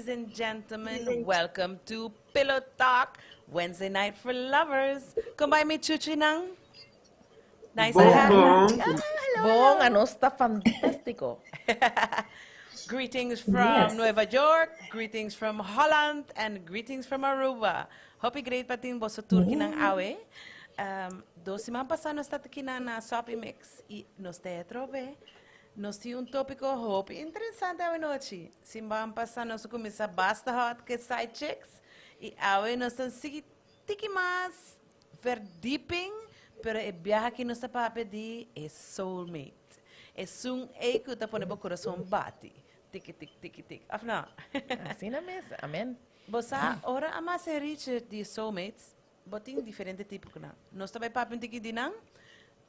Ladies and gentlemen, welcome to Pillow Talk, Wednesday night for lovers. Con ta bay, mi chuchinan? Nice to Bon, have bon. you. Ah, hello, Bon, hello. anos ta fantástico. Greetings from Nueva York, greetings from Holland, and greetings from Aruba. Hopi great pa tin boso tur akinan awe. 2 siman pasa nos tabata aki na Soppy Mix y nos ta atrobe. Nos tin un topico hopi interesante awe nochi. Siman pasa nos a cuminsa basta hot cu side chicks y awe nos ta sigui tiki mas verdieping, pero e biaha aki nos ta papia di e soulmate. Esun ey cu ta pone bo curason bati. Tiki tik tiki tik. Of no? Asina mes, amen. Bo sa, ora a mas Richard di soulmates, bo tin diferente tipo cu nan. Nos tambe papia un tiki di nan.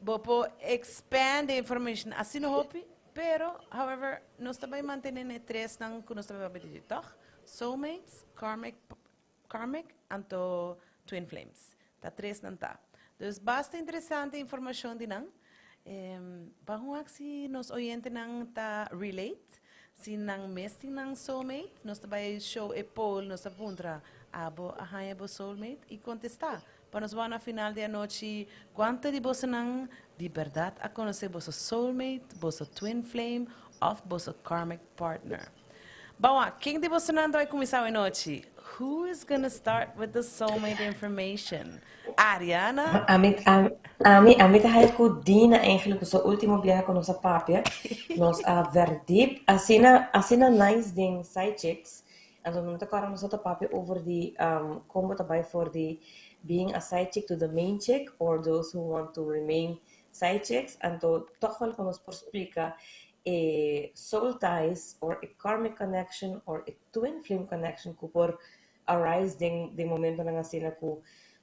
Bo por expand the information asina hopi, pero, however, nos tambe mantene e tres nan cu nos tambe papia di, toch? Soulmates, karmic, anto twin flames. Ta tres nan ta. Dus basta interesante informacion di nan. Ban wak si nos oyentenan ta relate, si nan mes tin nan soulmate, nos tambe show e poll, nos ta puntra abo a haya bo soulmate y contesta. Pa nos wak na final di anochi, cuanto di bosonan di berdad a conoce boso soulmate, boso twin flame, of boso karmic partner. Bon, ken di bosonan ta bay cuminsa anochi? Who is gonna start with the soulmate information? Ariana? Ami ta haya cu Dina eigenlijk su ultimo biaha cu nos a papia, nos a verdiep, asina nice den side chicks. Anto nos awor nos ta papia over di con ta bay for the being a side chick to the main chick or those who want to remain side chicks. Anto toch wel cu nos por splica e soul ties or a karmic connection or a twin flame connection cu por arise den momentonan asina cu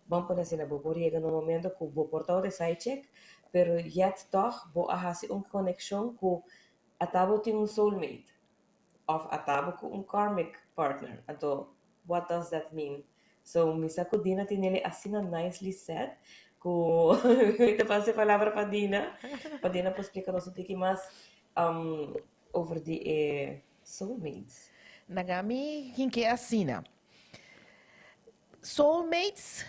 ban pone asina bo por yega na un momento cu bo por ta di side chick, pero yet toch bo a hasi un conexion cu ata bo tin un soulmate of ata bo cu un karmic partner. Anto what does that mean? So mi sa cu Dina tin ele asina nicely said cu mi ta pasa e palabra pa Dina, pa Dina por splica nos un tiki mas over di soulmates. Laga mi hinca asina. Soulmates,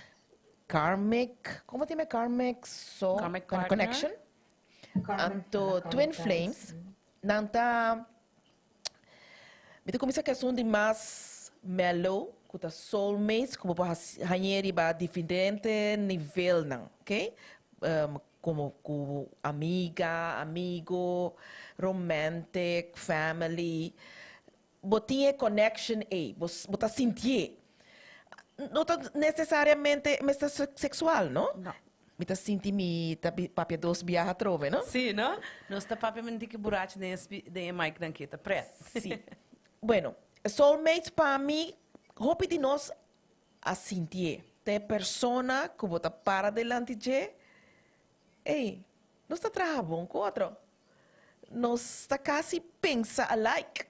karmic, con ta yama karmic soul Karmic partner. Connection? Karmic, Anto karmic twin ties. Flames, nan ta mi ta cuminsa cu esun di mas mellow, cu ta soulmates, cu bo por haña riba diferente nivelnan, ok? Como cu amiga, amigo, romantic, family. Bo tin e connection ey, bo ta sinti. No ta necesariamente mester sexual, no? No. Mi ta sinti mi ta papia dos biaha atrobe, no? Si, no? Nos ta papia un tiki burachi den mic nan kita pret. Si. Bueno, soulmates pa mi, hopi di nos a sinti. Ta e persona cu bo ta para dilanti dje, ey, nos ta traha bon cu otro. Nos ta casi pensa alike.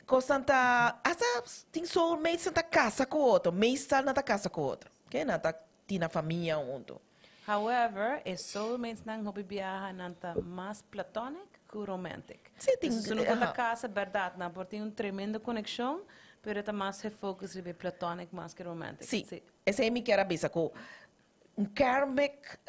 Cos ta, hasta tin soulmates ta casa cu otro, meestal nan ta casa cu otro. Okay? Nan ta tin famia hunto. However, e soulmates nan hopi biaha nan ta mas platonic cu romantic. Si, tin, Dus no ta casa, berdad, nan por tin un tremendo conexion, pero ta mas focus riba platonic mas cu romantic. Si. Esey mi kier a bisa cu un karmic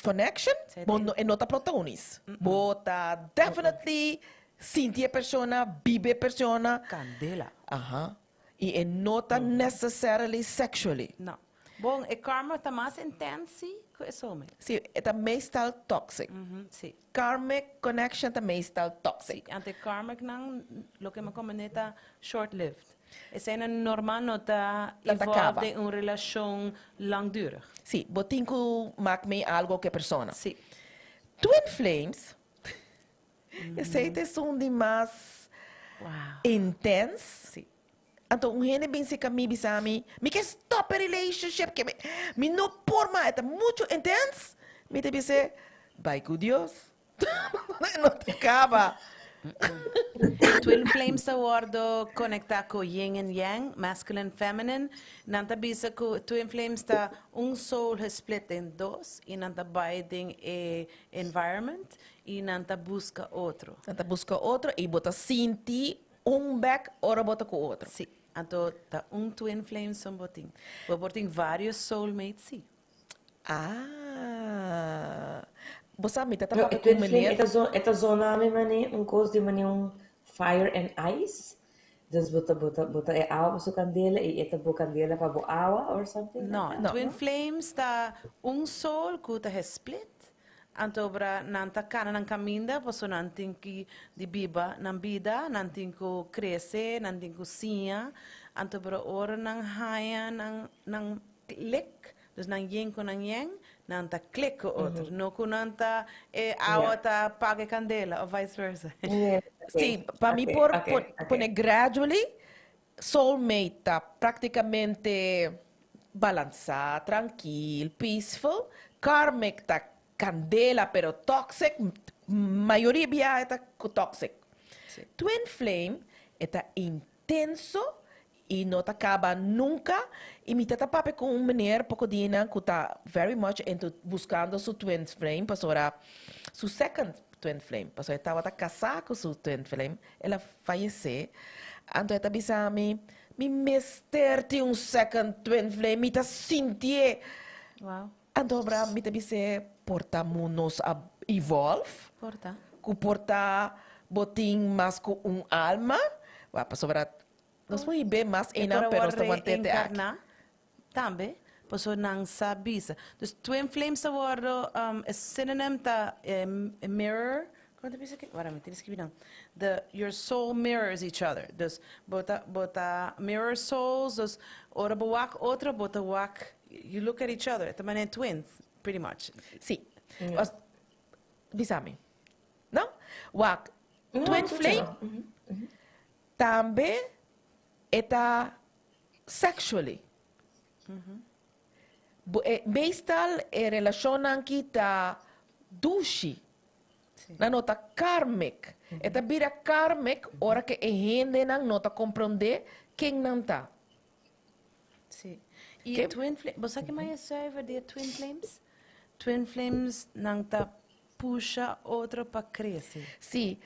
connection, bo no, e no ta platonisch. Bo ta definitely sinti e persona, biba e persona. Candela. Aha. Y e no ta necessarily sexually. No. Bon, e karma ta mas intense cu e soulmate. Si, e ta meestal toxic. Si. Karmic connection ta meestal toxic. Si, anto karmic nan, loke mi a ta short-lived. Esey nan normal no ta Ta involved caba. den un relacion langdurig. Si, bo tin cu maak mee algo cu e persona. Twin flames, esey ta un di mas intense. Anto, un hende bin serca mi bisa mi, "Mi kier stop e relationship, cu mi no por mas, ta mucho intense." Mi ta bisa, "Bay cu Dios." No ta caba. Twin flames ta wordo conecta cu yin and yang, masculine, feminine. Nan ta bisa cu twin flames ta un soul split in dos y nan ta bay den e environment y nan ta busca otro. Nan ta busca otro y bo ta sinti. un bek ora bo ta ku otro. Si, anto ta un twin flame so bo tin. Bo por tin varios soulmates si. Ah. Bo sa mi ta No, papia e ku twin flame meneer. e ta zona mi mane un kos di mane un fire and ice. Dus bo ta e awa pa su kandela i e ta bo kandela pa bo awa or something like No, that. No. twin flames ta un soul ku ta split. Anto bra nan ta kana nan kaminda, paso nan tin ku di biba nan bida, nan tin ku krese, nan tin ku siña. Anto bra ora nan haya nan klik, dus nan yin ku nan yang, nan ta klik ku otro. No ku nan ta e awa ta paga kandela, of vice versa. Yeah, Si, pa mi por pone gradually, soulmate ta praktikamente balansá, trankil, peaceful. Karmic ta kandela pero toxic, mayoria biaha ta toxic. Twin flame ta intenso i no ta kaba nunka. I mi ta papia ku un meneer poko dia ku ta very much into buskando su twin flame, pasobra su second twin flame, pasobra e tabata kasá ku su twin flame, el a fayesé. Anto e ta bisa mi, mi mester tin un second twin flame, mi ta sintié. Anto bra mi ta bis'é por ta mu nos a evolve. Por ta. Ku por ta bo tin mas ku un alma. Wa pasobra nos por hib'é mas einan pero nos ta want'é te aki. Reenkarná tambe, pasobra nan sa bisa. Dus twin flames ta wòrdu e synonym ta mirror, kon ta bisa aki? Wara mi tin skibi nan. The your soul mirrors each other. Dus bo ta mirror souls, dus ora bo wak otro, bo ta wak, you look at each other. Ta manera twins, pretty much. Si. Bisa mi. No? Wak, No, twin escucha, flame no. Tambe e ta sexually. Meestal e relashonnan aki ta dushi. Nan no ta karmic. E ta bira karmic ora ku e hendenan no ta komprondé ken nan ta. Si. I twin flame, bo sa ki mas zuiver di twin flames? Twin flames nan ta pusha otro pa krese. Si.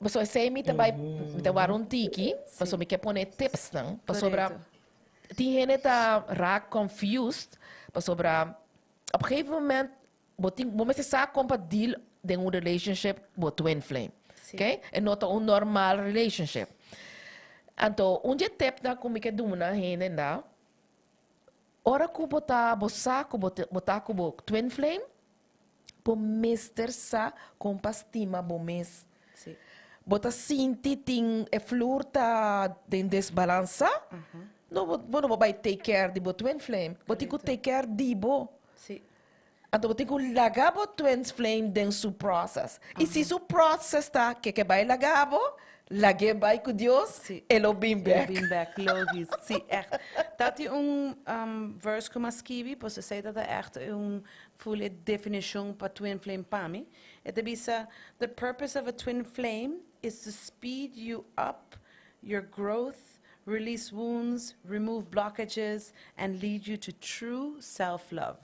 So esei mi ta bai mi ta wara un tiki, paso mi ke pone tips nan, pasobra tin hende ta raak confused, pasobra op een gegeven moment bo tin bo mester sa kon pa deal den un relationship bo twin flame. Okay? E no ta un normal relationship. Anto un dje tip nan ku mi ke duna hende da, ora ku bo ta bo sa ku bo ta ku bo twin flame, bo mester sa kon pa stima bo mes. Bo ta sinti tin e flur ta den desbalansa, no bo no bo bai take care di bo twin flame. Bo tin ku take care di bo. Anto bo tin ku laga bo twin flame den su process. I si su process ta ke ke bai laga bo, lag'é bai ku Dios, e lo bin E bek. bin bek, logisch. Si, echt. Dat die un verse ku m'a skibi, pues esei ta echt un full definishon pa twin flame pa mi. E ta bisa, "The purpose of a twin flame is to speed you up your growth, release wounds, remove blockages, and lead you to true self-love.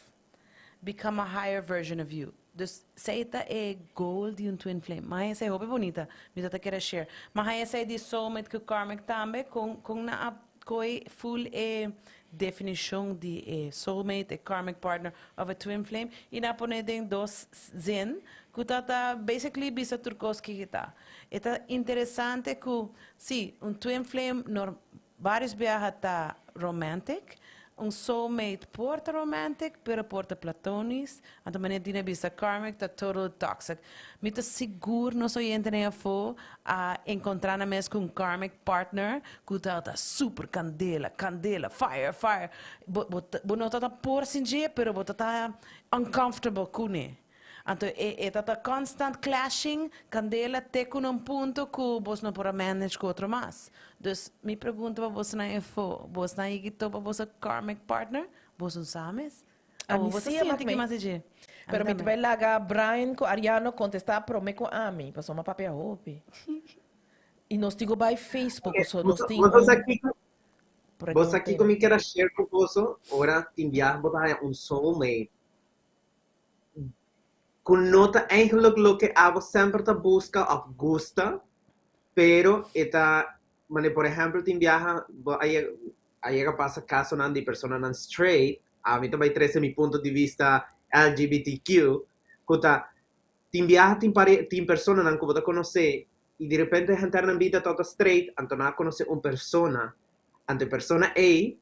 Become a higher version of you." Dus esei ta e goal di un twin flame. Ma esei hopi bunita. Mi ta kier share. Ma esei di soulmate ku karmic tambe kon nan a koi full e definishon di e soulmate, e karmic partner of a twin flame. I nan a pone den dos zin ku ta basically bisa tur kos ku ta. E ta interesante ku si un twin flame nor varios biaha ta romantic, un soulmate por ta romantic, pero por ta platonisch. Anto manera Dina bisa, karmic ta total toxic. Mi ta sigur nos oyentenan afó a enkontrá nan mes ku un karmic partner ku ta super kandela, kandela, fire, fire. Bo no ta por sin dje, pero bo ta uncomfortable kuné. Anto e ta constant clashing, kandela te ku un punto ku bo no por manage ku otro mas. Dus mi pregunta pa bosonan afó, boso a yega topa boso karmic partner, boso sa mes? A Oh, mi bo si, sinti mi. ku mas dje? Pero mi bai laga Brian ku Ariano kontestá promé ku ami, pasobra m'a papia hopi. I nos tin ku bai Facebook, so nos tin Boso aki, boso aki pregunta. ku mi ke share ku boso, ora tin biaha bo ta un soulmate. Ku no ta eigenlijk loke abo semper ta buska of gusta, pero e ta. Mane, por ehempel, tin biaha, bo a yega pasa casonan di personanan straight, ami ta bay trece mi punto di vista LGBTQ, cu ta, tin biaha tin pare, tin personanan cu bo ta conoce y di repente henter nan bida ta straight, anto nan a conoce un persona, anto e persona ey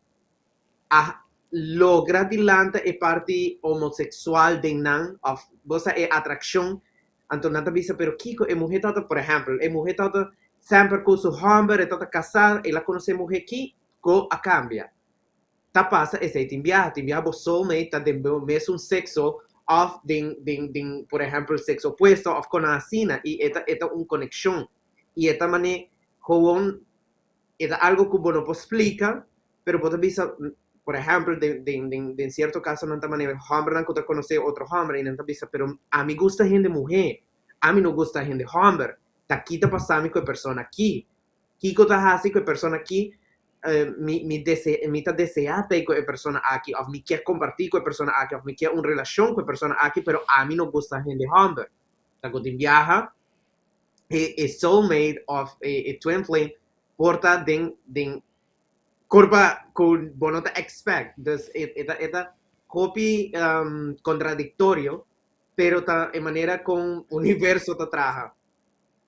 a logra di lanta e parti homosexual den nan, of bo sa, e atraccion. Anto nan ta bisa, "Pero kiko e muher ta?" Por ehempel, e muher ta semper cu su homber, e ta casa, el a conoce muher ki ko a cambia. Ta pasa esey tin biaha, tin biaha bo soulmate ta den mesun sexo of den, por ehempel, sexo opuesto of con asina y e ta un conexion y e ta mane gewoon e ta algo cu bo no por splica, pero bo ta bisa, por ehempel, den cierto casonan ta mane hombernan cu ta conoce otro homber y nan ta bisa, "Pero ami gusta hende muher, ami no gusta hende homber, ta ki ta pasando cu e persona aki? Kiko ta hasi cu e persona aki mi ta desea cu e persona aki, of mi kier comparti cu e persona aki, of mi kier un relacion cu e persona aki, pero ami no gusta hende homber?" Ta cu tin biaha e soulmate of e twin flame por ta den curpa cu bo no ta expect. Dus e ta hopi contradictorio, pero ta e manera con universo ta traha.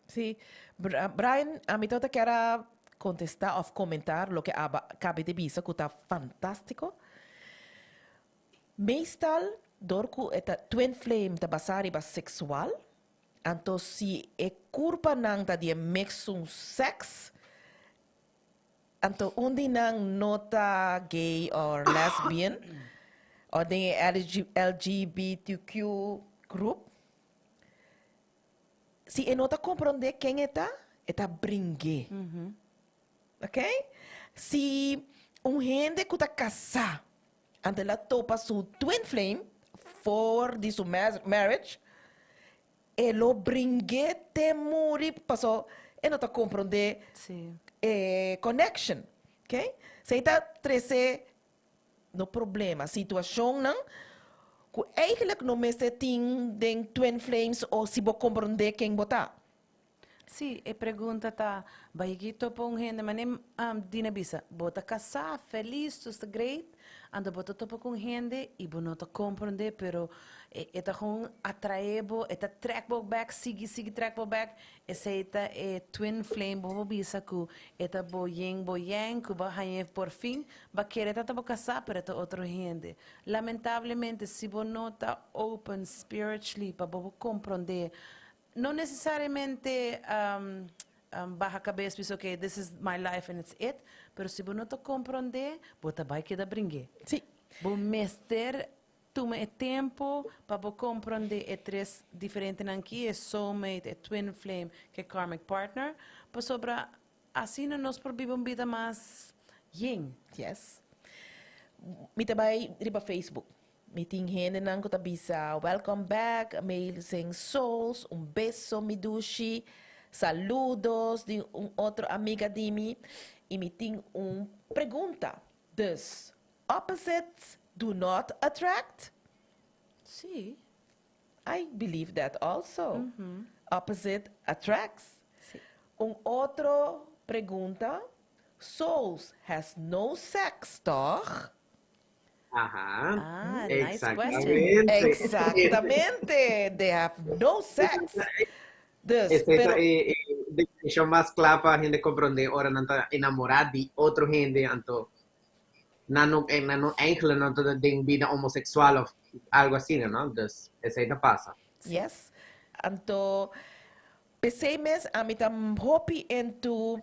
Si. Brian, ami ta kier contesta of comenta loke a caba di bisa, cu ta fantastico. Meestal, door cu e twin flame ta basa riba sexual, anto si e curpa nan ta di mesun sex, anto un di nan no ta gay or lesbian, or den LGBTQ group, si e no ta comprende ken e ta, e ta bring'e. Ok? Si un hende cu ta casa, anto el a topa su twin flame for di su marriage, e lo bring'e te muri, paso e no ta comprende connection. Ok? Esey ta trece no problema, situacionnan cu eigenlijk no mester tin den twin flames o si bo comprende ken bo ta. Si, e pregunta ta, bay topa un hende, ma nem Dina bisa, bo ta casa, feliz, tur ta great, anto bo ta topa cu hende y bo no ta comprende, pero e ta gewoon atrae bo, e ta trek bo back, sigui, sigui trek bo back, esey ta e twin flame, bo bisa cu e ta bo yin, bo yang, cu bo hañ'e por fin, bo a kere ta bo casa, pero ta otro hende. Lamentablemente, si bo no ta open spiritually, pa bo comprende, no necesariamente baha cabes bisa, "Okay, this is my life and it's it," pero si bo no ta comprende, bo ta bay keda bring'e. Bo mester tuma e tempo pa bo comprende e tres diferentenan aki, e soulmate, e twin flame, cu e karmic partner, pasobra asina nos por biba un bida mas yin. Yes. Mi ta bay riba Facebook. Mi tin hendenan cu ta bisa, "Welcome back, amazing souls, un beso, mi dushi, saludos" di un otro amiga di mi. Y mi tin un pregunta. Dus, opposites do not attract? Si. I believe that also. Opposite attracts. Un otro pregunta. Souls has no sex, toch? Aha. Ah, nice question. Exactamente. Exactamente. They have no sex. Dus, Esey pero, e definicion mas cla pa hende comprende ora nan ta enamora di otro hende, anto nan no eigenlijk no ta den bida homosexual of algo asina, no? Dus esey ta pasa. Yes. Anto, p'esey mes, ami ta hopi into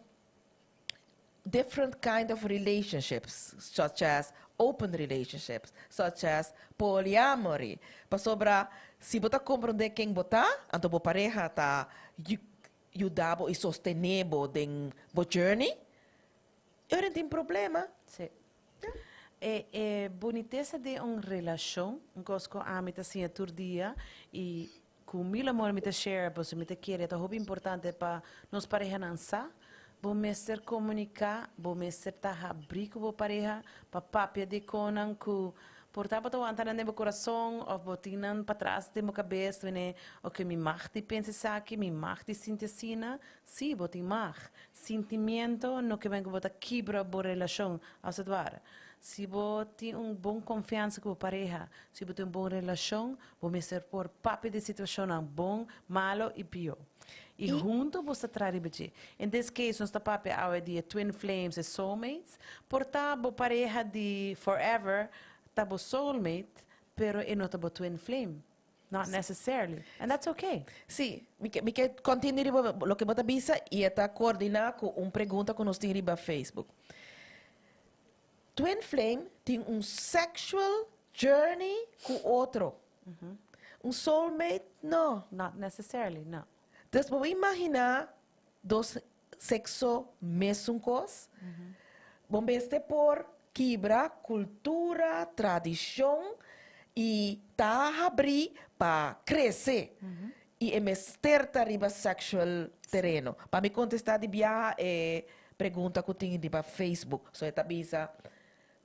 different kind of relationships, such as open relationships, such as polyamory. Pasobra, si bo ta comprende ken bo ta, anto bo pareha ta yuda bo y sostene bo den bo journey, e no tin problema. Si. E bunitesa di un relacion, un cos cu ami ta siña tur dia y cu mil amor mi ta share, pasobra mi ta kere ta hopi importante pa nos parehanan sa, bo mester comunica, bo mester ta habri cu bo pareha, pa papia di cosnan cu. Por ta bo ta wanta nan den bo kurason òf bo tin nan patras den bo kabes wene ok mi mag di pensa esaki, mi mag di sinti asina. Sí, bo tin mag. Sintimiento no ke men ku bo ta kibra bo relashon, als het ware. Si bo tin un bon konfiansa ku bo pareha, si bo tin un bon relashon, bo mester por papia di situashonnan bon, malo i pió. I huntu bo sa traha riba dje. In this case nos ta papia awe di e twin flames, e soulmates. Por ta bo pareha di forever ta bo soulmate, pero e no ta bo twin flame. Not necessarily. And that's okay. Sí, mi ke mi ke continue riba loke bo ta bisa i e ta coordina ku un pregunta ku nos tin riba Facebook. Twin flame tin un sexual journey ku otro. Un soulmate no. Not necessarily, no. Dus bo por imagina dos sexo mesun kos? Bo mester por kibra kultura, tradishon i ta habrí pa krese. I e mester ta riba sexual tereno. Pa mi kontestá di biaha e pregunta ku tin riba Facebook. So e ta bisa,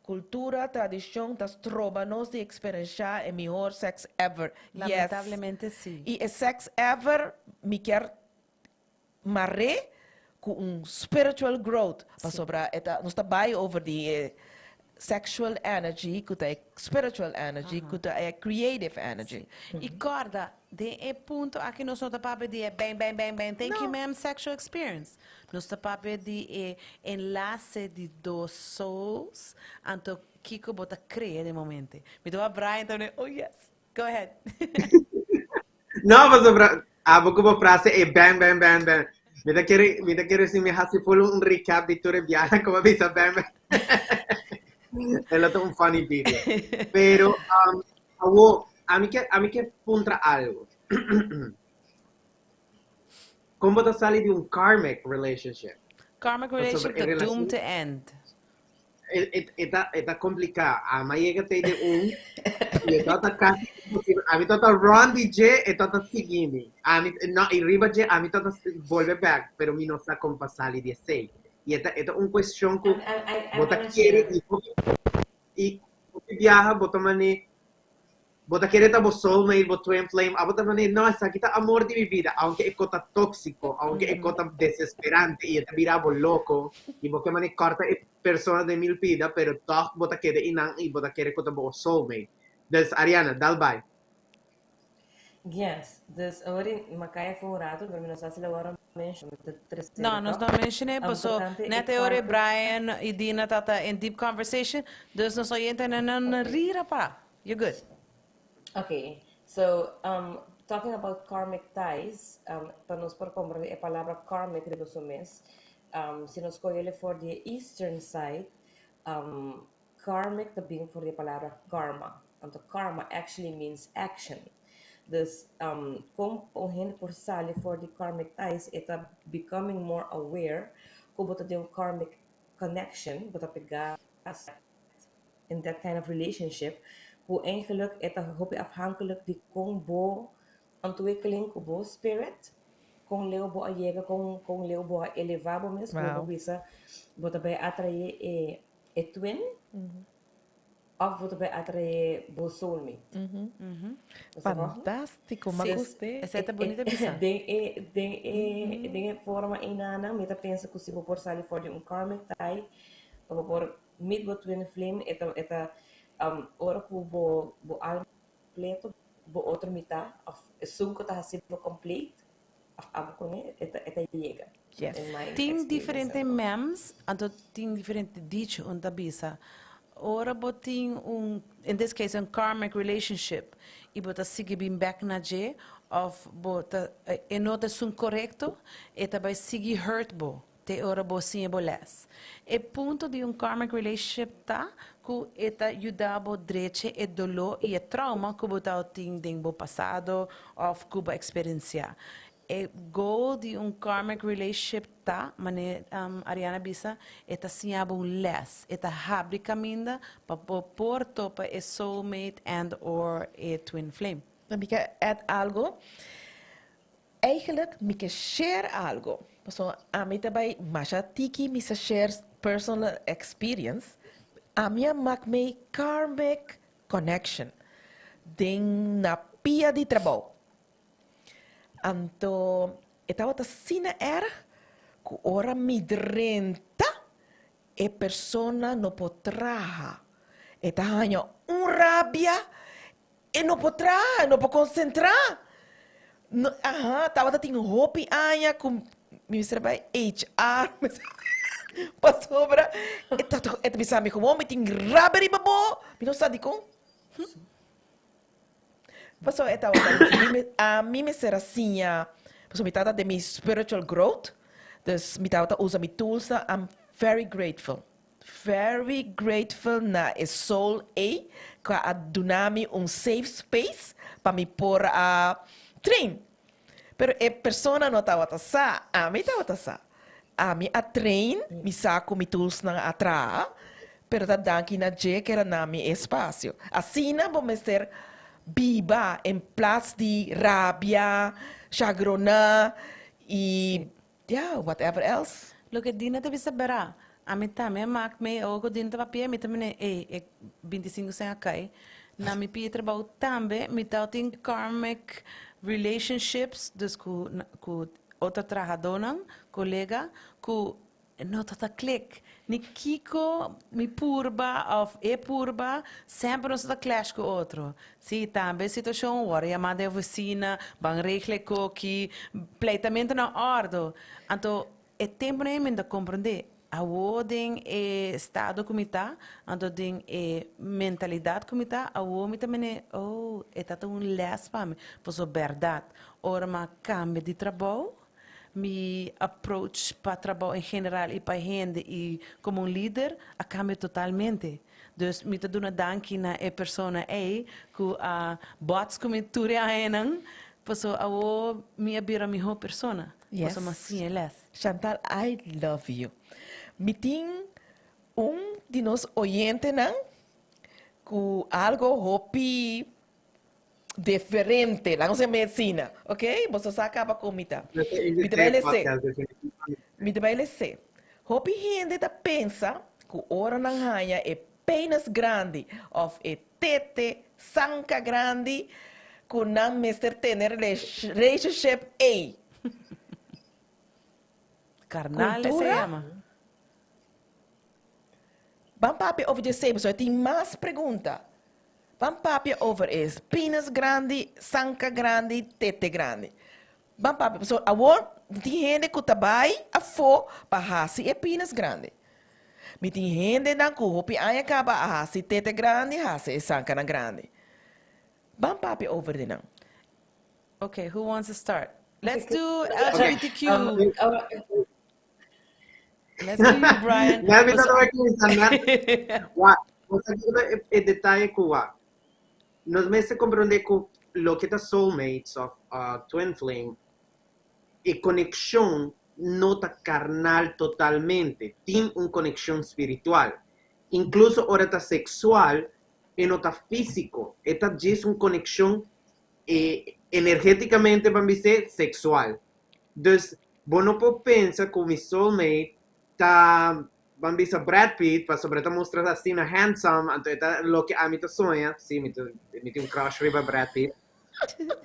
Kultura, tradishon ta stroba nos di eksperenshá e mihor sex ever. Yes. Lamentablemente sí. I e sex ever mi kier mar'é ku un spiritual growth, pasobra e ta nos ta bai over di e sexual energy ku ta e spiritual energy ku ta e creative energy. I kòrda, den e punto aki nos no ta papia di e bang bang bang bang thank you ma'am sexual experience. Nos ta papia di e enlase di dos souls, anto kiko bo ta krea den momente. Mi ta wak Brian ta oh yes, go ahead. No, pasobra abo ku bo frase e bang bang bang bang. Mi ta kere, mi ta kere si mi hasi full un recap di tur e biaha ku bo bisa bang bang. E lo ta un funny video. Pero um, awo, ami ke, ami ke puntra algo. Kon bo ta sali di un karmic relationship? Karmic relationship ta doomed to end. E ta kompliká. Ami a yega te den un i e tabata kasi imposibel. Ami tabata run di dje, e tabata sigui mi. Ami, no, i riba dje ami tabata bolbe bèk, pero mi no sa kon pa sali di esei. I e ta, e ta un kuestion ku bo ta kere i hopi, i hopi biaha bo ta man'é Bo ta kere ta bo soulmate, bo twin flame, abo ta manera, no, esaki ta amor di mi bida, aunke e ko ta tóxico, aunke e ko ta desesperante i e ta bira bo loko, i bo ke manera kòrta e persona den mil pida, pero tòg bo ta keda einan i bo ta kere ku ta bo soulmate. Dus, Ariana, dal bai. Yes, dus awor i Makaya for un rato, pero mi no sa si lo wòrdu menshon, mi ta trese No, nos tòg. no mencion'é, paso Tocante e net e ora e karmic. Brian i Dina tata in deep conversation, dus nos oyentenan nan rira pa. You're good. Okay, so talking about karmic ties, pa nos por comprende e palabra karmic riba su mes, si nos coge for di e eastern side, karmic ta bin for di e palabra karma. Anto karma actually means action. Dus con un hende por sali for di karmic ties, e ta becoming more aware cu bo ta den un karmic connection, bo ta pega in that kind of relationship ku eigenlijk e ta hopi afhankelijk di kon bo ontwikkeling ku bo spirit, kon leu bo a yega, kon kon leu bo a elevá bo mes, ku bo bisa bo ta bai atraé e e twin òf bo ta bai atraé bo soulmate. Fantástiko, m'a gust'é. Esei ta bunita bisa. Den e den e den e forma einana mi ta pensa ku si bo por sali for di un karmic tie, bo por Meet bo twin flame e ta e ta ora ku bo bo alma completo bo otro mitá of esun ku ta hasi bo complete of abo kuné e ta e ta yega. Yes. In my Tin experience diferente anto. memes, anto tin diferente dicho un ta bisa. Ora bo tin un, in this case un karmic relationship i bo ta sigui bin bek na dje of bo ta e no ta esun korekto, e ta bai sigui hurt bo. Te ora bo siña bo les. E punto di un karmic relationship ta ku e ta yuda bo drecha e doló i e trauma ku bo tabatin den bo pasado òf ku bo a eksperensiá. E goal di un karmic relationship ta, manera Ariana a bisa, e ta siña bo un les, e ta habri kaminda pa bo por topa e soulmate and or e twin flame. Mi ke add algo. Eigenlijk mi ke share algo, pasobra ami ta bai masha tiki mi sa share personal experience, ami a mak mei karmic connection den na pia di trabou. Anto e tabata asina erg ku ora mi drenta e persona no por traha. E ta haña un rabia, e no por traha, e no por konsentrá. No, aha, tabata tin hopi aña ku mi mester a bai HR pasobra e ta e ta bisa mi komo mi tin rabia riba bo, mi no sa dikon. Pasobra e tabata mi ami mester a siña, pasobra mi tabata den mi spiritual growth, dus mi tabata usa mi tools nan, I'm very grateful, very grateful na e soul ei ku a duna mi un safe space pa mi por a train. Pero e persona no tabata sa, ami tabata sa. Ami a train, mi sa ku mi tools nan a traha, pero ta danki na dje ku el a na mi e espasio. Asina bo mester biba en plas di rabia, shagroná i ya, whatever else. Loke Dina ta bisa bera, ami tambe a mak mei awo ku Dina ta papia, mi ta mene, ey, e 25 sen a kai. Na mi pia trabou tambe, mi tabatin karmic relationships, dus ku ku otro trahadónan, kolega, ku no ta ta klik. Ni kiko mi purba òf e purba, semper nos ta clash ku otro. Sí, tambe situashon, wòrdu yamá den ofisina, ban regla e koki, pleitamentu na òrdu. Anto e tempunan ei mi no ta komprondé. Awor den e estado ku mi ta, anto den e mentalidat ku mi ta, awor mi ta mene, oh, e ta ta un lès pa mi. Pasobra bèrdat, ora mi a kambia di trabou, mi approach pa trabou en general i pa hende i komo un lider a kambia totalmente. Dus mi ta duna danki na e persona ei ku a bòts ku mi tur e añanan, pasobra awor mi a bira mihó persona. Yes. Pasobra mi a siña e lès. Chantal, I love you. Mi tin un di nos oyentenan ku algo hopi diferente, laga nos yama asina, ok? Boso sa kaba kon mi ta. Mi ta bai lese. Mi ta bai lese. Hopi hende ta pensa ku ora nan haña e penis grandi òf e tete sanka grandi ku nan mester tene relationship ei. Carnal e se Kultura? yama. Ban papia over dje pasobra tin mas pregunta. Ban papia over e penis grandi, sanka grandi, tete grandi. Ban papia, pasobra awor tin hende ku ta bai afó pa hasi e penis grandi. Mi tin hendenan ku hopi aña kaba a hasi tete grandi, hasi e sankanan grandi. Ban papia over di nan. Okay, who wants to start? Let's do LGBTQ. Let's do you, Brian. Let me know Wa, e detaye ku wa. Nos mester komprondé ku loke ta soulmates òf twin flame, e konekshon no ta karnal totalmente, tin un konekshon spiritual. Inkluso ora ta seksual, e no ta físiko, e ta djis un konekshon energétikamente ban bis'é seksual. Dus bo no por pensa ku mi soulmate ta ban bisa Brad Pitt pasobra e ta mustra asina handsome anto e ta loke ami ta soña, si mi ta mi tin un crush riba Brad Pitt.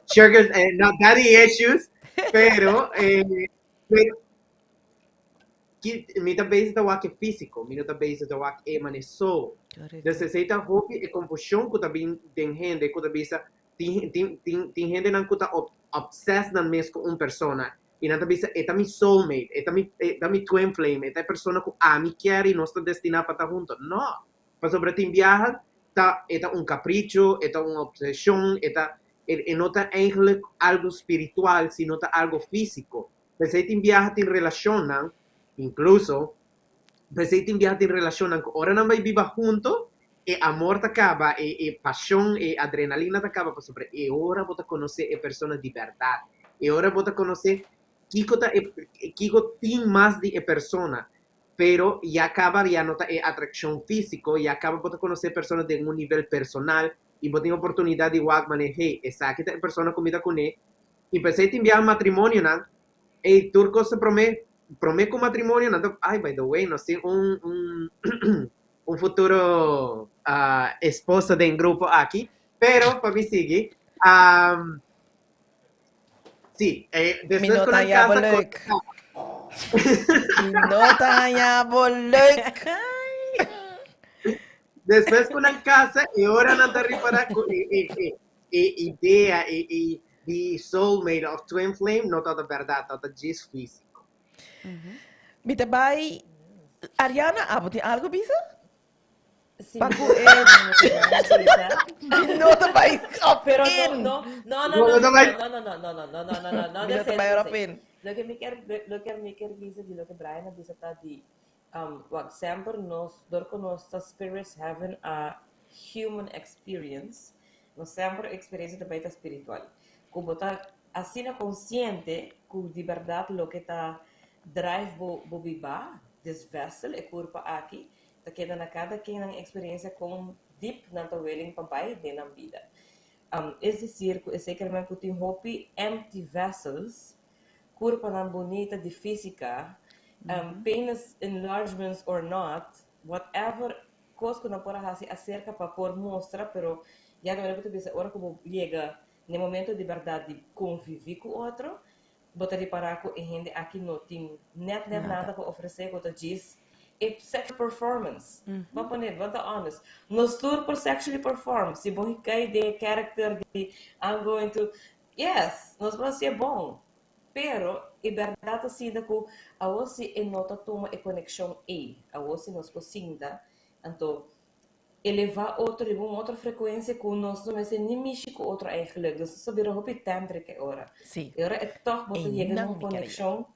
Sugar no daddy issues pero pero ki mi ta bezig ta wak e físiko mi no ta bezig ta wak e manera soul. Dus esei ta hopi e konfushon ku ta bin den hende ku ta bisa Tin tin tin tin hendenan ku ta obsessed nan mes ku un persona i nan ta bisa e ta mi soulmate, e ta mi e ta mi twin flame, e ta e persona ku ami kier i nos ta destiná pa ta hunto. No! Pasobra tin biaha ta e ta un kapricho, e ta un obseshon, e ta e e no ta eigenlijk algu spiritual sino ta algu físiko. P'esei tin biaha tin relashonnan, inkluso p'esei tin biaha tin relashonnan ku ora nan bai biba hunto E amor ta kaba, e e pasion, e adrenalina ta kaba pasobra e ora bo ta konosé e persona di bèrdat. E ora bo ta konosé kiko ta e kiko tin mas di e persona. Pero ya kaba ya no ta e atrakshon físiko, ya kaba bo ta konosé e persona den un nivel personal i bo tin oportunidat di wak manera hey esaki ta e persona ku mi ta kuné. I p'esei tin biaha matrimonionan ey tur kos ta promé promé ku matrimonio nan ta ay by the way nos tin un un. Un futuro esposo den grupo aki, pero pa mi sigui, si, Mi despues no ku ta nan haña bo kasa ku leuk. Mi no ta haña bo leuk. Despues ku nan kasa e ora nan ta ripará ku e e e e idea e e di soulmate òf twin flame no tabata bèrdat, tabata djis físiko. Mi ta bai Ariana, abo tin algo bisa? Sí, Pa mi ku no e ta bai bisa. Mi no ta bai op Pero no, in. no, no, no, Bo no, no ta bai. no, no, no, no, no, no, no, no, no, no, Mi no ta desei, bai no op desei. in. Loke mi kier, loke mi kier bisa di loke Brian a bisa ta di, um, wak, semper nos, dor ku nos ta spirits having a human experience, nos semper experiencia ta bai ta spiritual. Ku bo ta Asina konsiente ku di bèrdat loke ta drive bo bo bibá, this vessel, e kurpa aki, ta keda na kada ken nan eksperensia kon dip nan ta willing pa bai den nan bida. Es desir ku esei kermen ku tin hopi empty vessels, kurpanan bunita di físika, penis enlargements or not, whatever kos ku nan por a hasi aserka pa por mustra, pero ya di manera ku ta bisa ora ku bo yega N'e momento di bèrdat di konviví ku otro, bo ta ripará ku e hende aki no tin nèt nèt nada pa ofresé ku ta djis e sexual performance. Bo a pone, bo ta honest, nos tur por sexually perform si bo kai den e character di I'm going to, yes, nos por hasié bon, pero e bèrdat ta sinta ku awor si e no ta tuma e konekshon ei, awor si nos por sinta, anto elevá otro riba un otro frekuensia ku nos no mester ni mishi ku otro eigenlijk. Dus nos a bira hopi tantric e ora. Sí. E ora e tòg bo ta yega na Einan un mi ker yega. konekshon.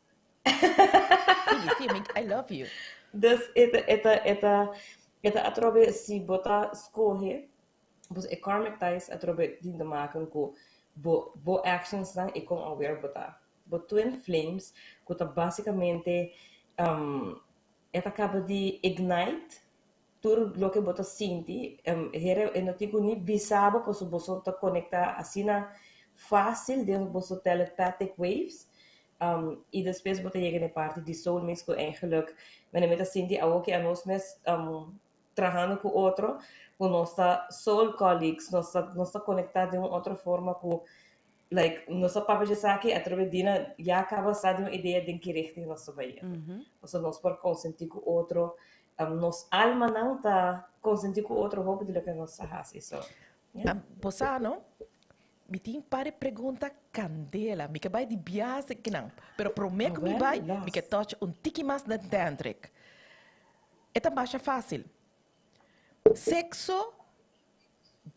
Sigui, sigui, mi, I love you. Dus e ta, e ta, e ta, e ta atrobe si bo ta skohe, pues e karmic ties atrobe tin te maken ku bo, bo actionsnan i kon aware bo ta. Bo twin flames ku ta basikamente e ta kaba di ignite Tur loke bo ta sinti, hera e no tin ku ni bisa bo pasobra boso ta konektá asina fásil den boso telepathic waves. I despues bo ta yega na e parti di soulmates ku eigenlijk mene mi ta sinti awor ku anos mes trahando ku otro ku nos ta soul colleagues, nos ta nos ta konektá den un otro forma ku like nos ta papia dje esaki atrobe Dina ya kaba sa di un idea den ki richting nos ta bai. Pasobra nos por konsentí ku otro Nos almanan ta konsentí ku otro hopi di loke nos ta hasi, so, yeah. Bo sa no? Mi tin par di pregunta kandela. Mi ke bai di biaha kinan, pero promé ku mi bai, mi ke touch un tiki mas na tantric. E ta masha fásil. Sekso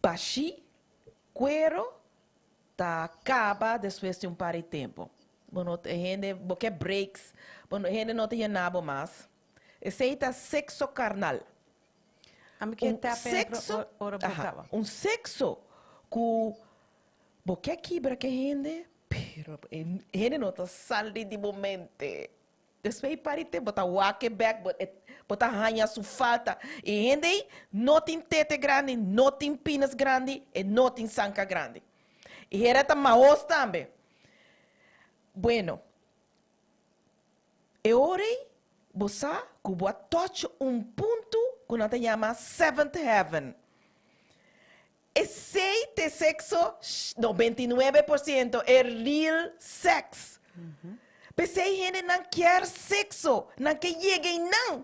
bashí, kuero, ta kaba despues di un par di tempu. Bo no ta hende, bo ke breaks, bo no hende no ta yena bo mas. Esei ta sexo carnal. Ami ke Un tap in sexo, ora bo aha, caba. un sexo cu bo ke kibra ke hende, pero e hende no ta sali di bo mente. Despues di par di tempo bo ta wak e bek, bo e bo ta haña su falta. E hende ei no tin tete grandi, no tin penis grandi, e no tin sanka grandi. E hera ta mahos tambe. Bueno. E ora ei bo sa ku bo a touch un punto ku nan ta yama seventh heaven. Esei ta e sexo 99% e real sex. P'esei hendenan kier sexo, nan ke yega einan.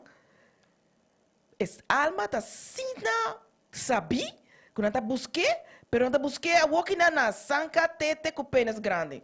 E alma ta asina sabí ku nan ta busk'é, pero nan ta busk'é awoki nan na sanka tete ku penis grandi.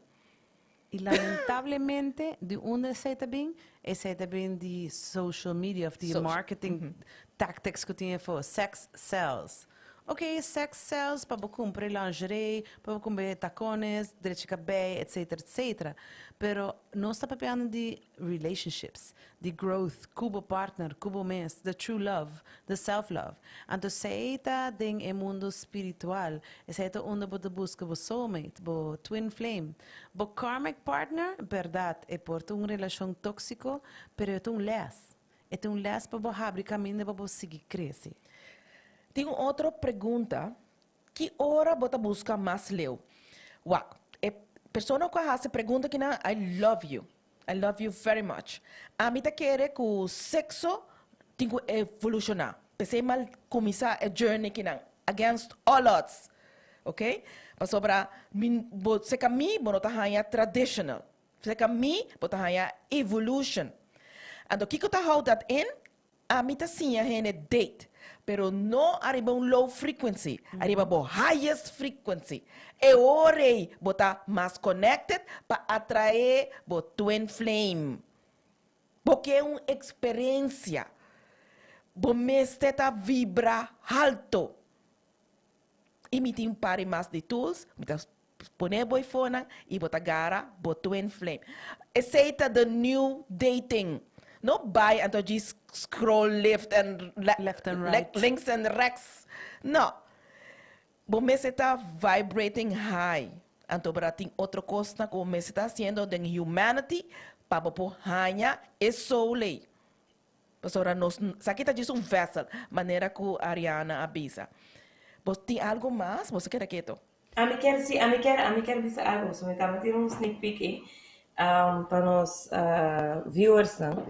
I lamentablemente di unda esei ta bin? Esei ta bin di social media of di marketing tactics ku tin afó. Sex sells. Ok, sex sells pa bo kumpra e lingerie, pa bo kumpra e takones, drechi kabei, etcetera, etcetera. Pero nos ta papiando di relationships, di growth ku bo partner, ku bo mes, the true love, the self love. Anto esei ta den e mundo spiritual, esei ta unda bo ta buska bo soulmate, bo twin flame. Bo karmic partner, bèrdat e por ta un relashon tóksiko, pero e ta un lès. E ta un lès pa bo habri kaminda pa bo sigui krese. Tin un otro pregunta, ki ora bo ta buska mas leu? Wak, e persona ku a hasi pregunta kinan, I love you. I love you very much. Ami ta kere ku sekso tin ku evolushoná. P'esei m'a kuminsá e journey kinan, against all odds. Ok? Pasobra mi, bo, seka mi bo no ta haña traditional. Seka mi bo ta haña evolution. Anto kiko ta hou dat in? Ami ta siña hende date, pero no ariba un low frequency, ariba bo highest frequency. E ora ei bo ta mas connected pa atrae bo twin flame. Bo ke un experiencia. Bo mester ta vibra halto. Y mi tin un par di mas di tools, mi ta pone bo eifonan y bo ta gara bo twin flame. Esey ta the new dating. No bay anto djis scroll left and Left and right. links and rechts. No. Bo mester ta vibrating high. Anto bo ta tin otro cosnan cu bo mester ta haciendo den humanity pa bo por haña e soul ey. Pasobra nos, esaki ta djis un vessel, manera cu Ariana a bisa. Bo tin algo mas? Bo sa keda keto. Ami kier, si, ami kier, ami kier bisa algo, so mi tambe tin un sneak peek ei, pa nos viewersnan.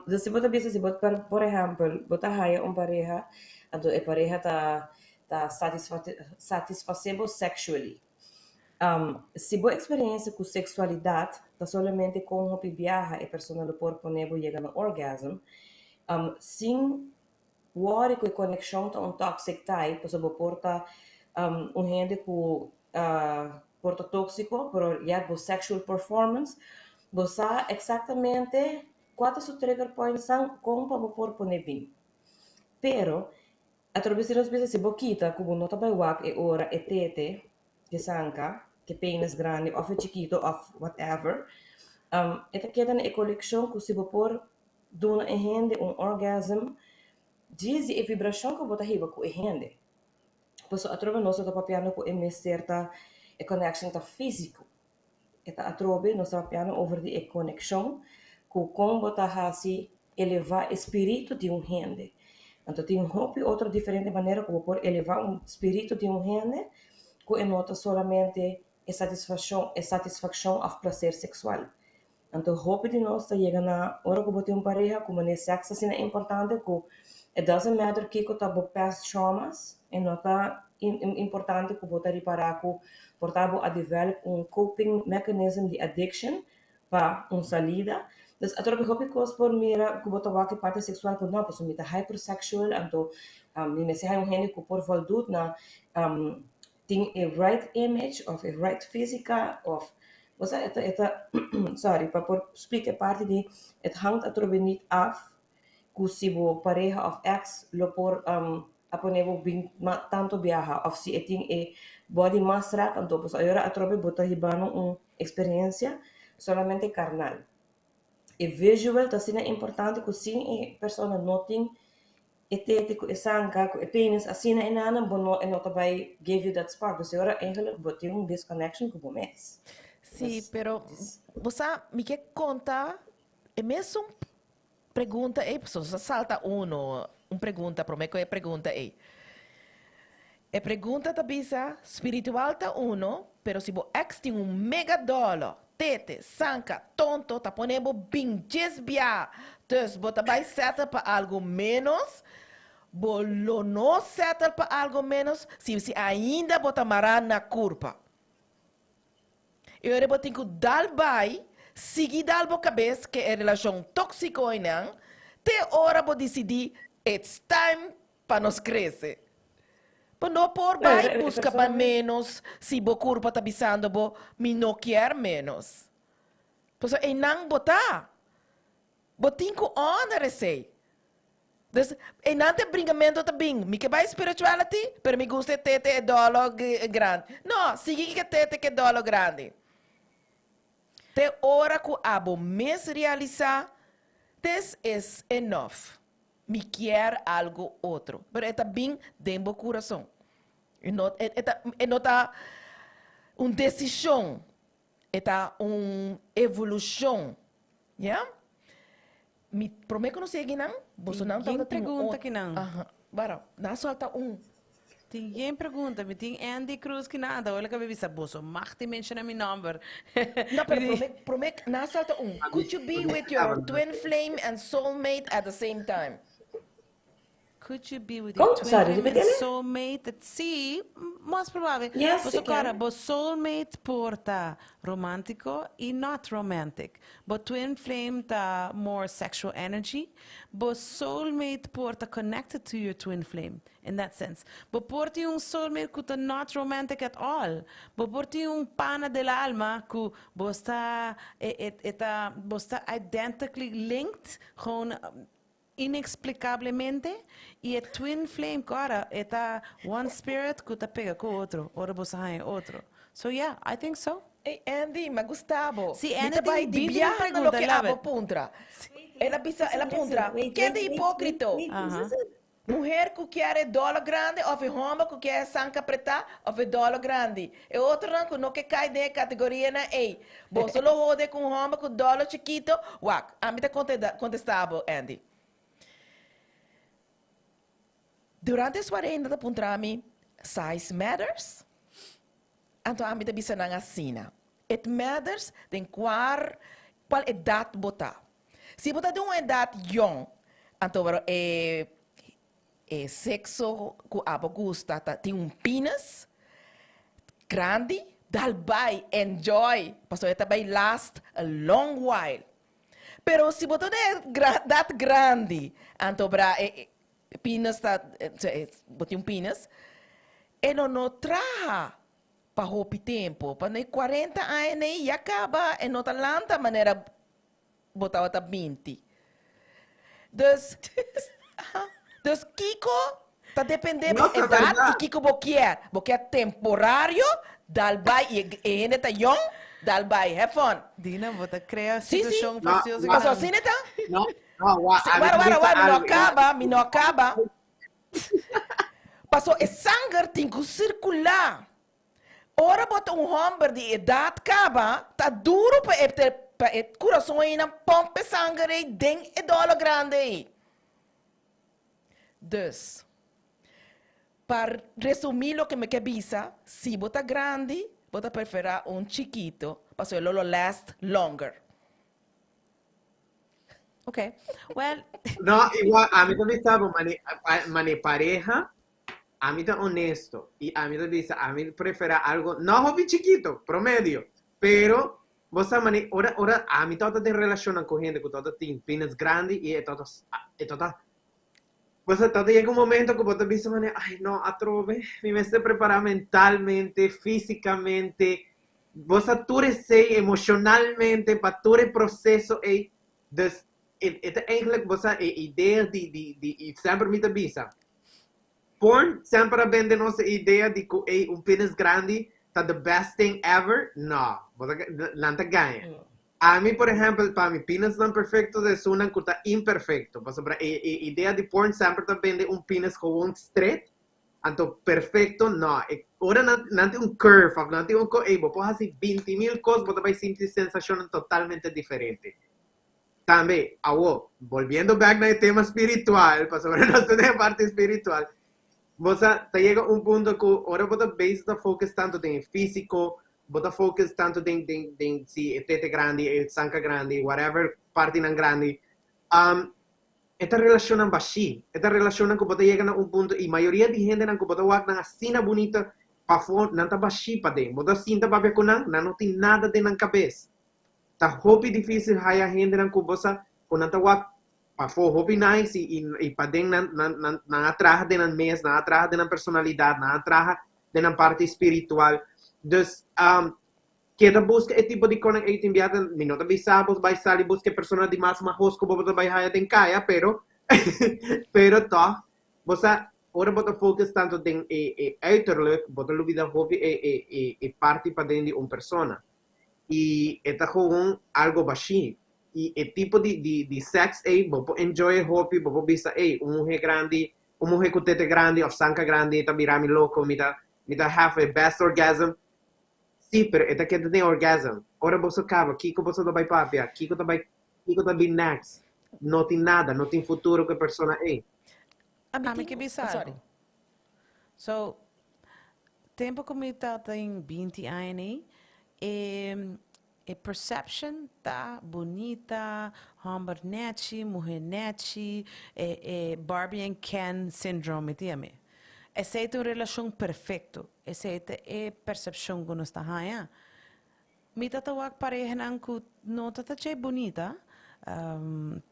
Dus si bo ta bisa, si bo por, por ehèmpel, bo ta haya un pareha, anto e pareha ta ta satisfasé bo sexually. Si bo eksperensia ku seksualidat ta solamente kon hopi biaha e persona lo por pone bo yega na orgasm, sin Worry ku e konekshon ta un toxic tie, pasobra bo por ta un hende ku por ta tóksiko, pero yet bo sexual performance, bo sa eksaktamente kua ta su trigger pointsnan kon pa bo por pone bin. Pero, atrobes di nos bisa si bo kita ku bo no ta bai wak e ora e tete ke sanka, ke penis grandi òf e chikito òf whatever, e ta keda na e kolekshon ku si bo por Duna e hende un orgasm djis di e vibrashon ku bo ta hiba ku e hende. Pasobra atrobe nos no ta papiando ku e mester ta e connection ta físiko. E ta atrobe nos ta papiando over di e konekshon ku kon bo ta hasi elevá e spiritu di un hende. Anto tin hopi otro diferente manera ku bo por elevá un spiritu di un hende ku e no ta solamente e satisfashon e satisfakshon òf plaser seksual. Anto hopi di nos ta yega na ora ku bo tin un pareha ku manera sèks asina importante ku it doesn't matter kiko ta bo past traumas, e no ta importante ku bo ta ripará ku por ta bo a develop un coping mechanism di addiction pa un salida. Dus atrobe hopi kos por mira ku bo ta wak e parti seksual ku no pasobra mi ta hypersexual anto mi mester haña un hende ku por voldoet na tin e right image of e right física of Bo sa e ta e ta sorry pa por splika e parti di het hangt atrobe niet af ku si bo pareha of ex lo por a pone bo bin tanto biaha of si e tin e body mas rap anto pasobra ayora atrobe bo ta hibando un experiencia solamente carnal. E visual ta asina importante ku sin e persona no tin E tete ku e sanka ku e penis asina e nana bo no e no ta bai give you that spark dus e ora eigenlijk bo tin un disconnection ku bo mes. Sí, pero bo sa mi ke konta e mesun pregunta ei pasobra nos a salta uno un pregunta prome ku e pregunta ei. E pregunta ta bisa spiritual ta uno pero si bo ex tin un mega dolo Tete, sanka, tonto ta pone bo bin djes bia. Dus bo ta bai settle pa algo menos? Bo lo no settle pa algo menos si si ainda bo ta mará na kurpa. E ora bo tin ku dal bai, sigui dal bo kabes ke e relashon tóksiko einan, te ora bo disidí it's time pa nos krese. Bo no por bai buska pa ménos si bo kurpa ta bisando bo, Mi no kier ménos. Pasobra einan bo ta. Bo tin ku honor esei. Dus, einan ta e bringamento ta bin. Mi ke bai spirituality, pero mi gusta e tete e dolo grandi. No, sigui ku e tete ku e dolo grandi. Te ora ku abo mes realisá, this is enough. Mi kier algo otro. Pero e ta bin den bo kurason. E no, e, e ta, e no ta un desishon, e ta un evolushon. Ya? Mi promé ku nos yega nan, bosonan Tin tabata tin un pregunta ot- kinan. Aha. Bara, nan solta un. Tin yen pregunta, mi tin Andy Cruz ki nada, hola ka bisa boso mag di menciona mi nomber. No, pero prome, prome, na salta un. Could you be with your twin flame and soulmate at the same time? Could you be with your Kon? twin Sorry, flame repetí and ele? soulmate? Sí, most probabel. Yes, Bo I kòrda, can. bo soulmate por ta romántiko i not romantic. Bo twin flame ta more sexual energy. Bo soulmate por ta connected to your twin flame, in that sense. Bo por tin un soulmate ku ta not romantic at all. Bo por tin un pana del alma ku bo sta, e, e, e ta, bo sta identically linked, gewoon Inexplicablemente, y e twin flame cu ora e ta one spirit cu ta pega cu otro, ora bo sa haña otro. So yeah, I think so. Ey Andy, mi a gusta bo. Si Mi Andy ta bai tin di binti mil biaha na pregunta, loke love abo it. puntra. El a bisa, el a puntra, Wait, ken wait, ta wait, wait, hipocrito? wait, Aha. Muher cu kier e dolo grandi of e homber cu kier e sanka pretá of e dolo grandi? E otronan cu no ke cay den e categorianan ey. Boso lo hode cu un homber cu dolo chikito? Wak, ami ta contesta bo, Andy. Durante e soiree nan ta puntra mi, Size matters? Anto ami ta bisa nan asina, It matters den cuar, cual edad bo ta. Si bo ta den un edat yòn, anto wor e e sekso ku abo gusta ta tin un penis grandi, dal bai, enjoy, pasobra e ta bai last a long while. Pero si bo ta den e edat grandi, anto bra e penis ta, bo tin un penis, e lo no traha pa hopi tempu, pa no e kuarenta aña nei ya kaba e no ta lanta manera bo tabata binti. Dus, dus kiko ta depende bo No, ta edad berdad. y kiko bo kier. Bo kier temporario, dal bai y e hende ta yong, dal bai, have fun. Dina, bo ta crea Sí, sí. situacion No, fastioso no. Paso kinan. asina ta? No, no, wa, Sí, ami wara, ta wara, bisa wara, mi no a algo. caba, mi no a caba. Paso e sanger tin cu circula. Ora bo ta un hòmber di edat kaba, ta duru pa e pa e kurason einan pòmp e sanger ei den e dòlò grandi ei. Dus, pa resumí loke mi ke bisa, si bo ta grandi, bo ta preferá un chikito, pasobra lo lo last longer. Ok, well. No, igual, ami ta bisa bo, mane, mane pareha, Ami ta honesto y ami ta bisa ami prefera algo no hopi chikito, promedio, pero bo sa mane ora ora ami tabata den relacionnan cu hende cu tabata tin penis grandi y e tabata e tabata bo sa tabata yega un momento cu bo ta bisa mane ay no atrobe mi mester prepara mentalmente, fisicamente, bo sa tur esey emocionalmente pa tur e proceso ey, dus e e ta eigenlijk bo sa e idea di di di y semper mi ta bisa Porn semper a bende nos e idea di ku ey un penis grandi ta the best thing ever, no, bo ta nan ta gaña. Ami por ehempel pa mi penisnan perfecto ta esunnan ku ta imperfecto, pasobra e e idea di porn semper ta bende un penis gewoon stret, anto perfecto no, e ora nan nan tin un curve of nan tin un ko ey bo por hasi binti mil kos bo ta bai sinti sensashonnan totalmente diferente. Tambe, awo, bolbiendo bek na e tema spiritual, pasobra nos ta den e parti spiritual, bo sa, ta yega un punto ku ora bo ta bezig ta focus tantu den e físiko, bo ta focus tantu den, den, den si e tete grandi, e sanka grandi, whatever partinan grandi, um, e ta relashonnan bashí, e ta relashonnan ku bo ta yega na un punto i mayoria di hendenan ku bo ta wak nan asina bunita pafó, nan ta bashí paden. Bo ta sinta papia ku nan, nan no tin nada den nan kabes. Ta hopi dificil haya hendenan cu bo sa cu nan ta wak pafo hopi nice y y paden nan nan nan nan a traha den nan mes, nan a traha den nan personalidad, nan a traha den nan parti spiritual. Dus keda busca e tipo di conan ey tin bia ta mi no ta bisa bo bay sali busca e persona di mas mahos cu bo ta bay haya den caya pero pero toch bo sa ora bo ta focus tanto den e e uiterlijk bo ta lubida hopi e e e e parti paden di un persona. y e ta gewoon algo bashí y e tipo di di di sex ey bo por enjoy e hopi bo por bisa ey un muhe grandi un muhe cu tete grandi of sanka grandi ta bira mi loco mi ta mi ta have e best orgasm si pero e ta keda den orgasm ora boso caba kico boso ta bay papia kico ta bay kico ta bin next no tin nada no tin futuro cu e persona ey. Ami ke bisa algo. So, tempo ku mi ta tin 20 aña nei, e, E perception ta bunita, homber nechi, muher nechi, e Barbie and Ken syndrome, mi ta yam'e. Esey ta un relacion perfecto. Esey ta e percepcion cu nos ta haya. Mi ta ta wak parehanan cu no ta ta dje bunita,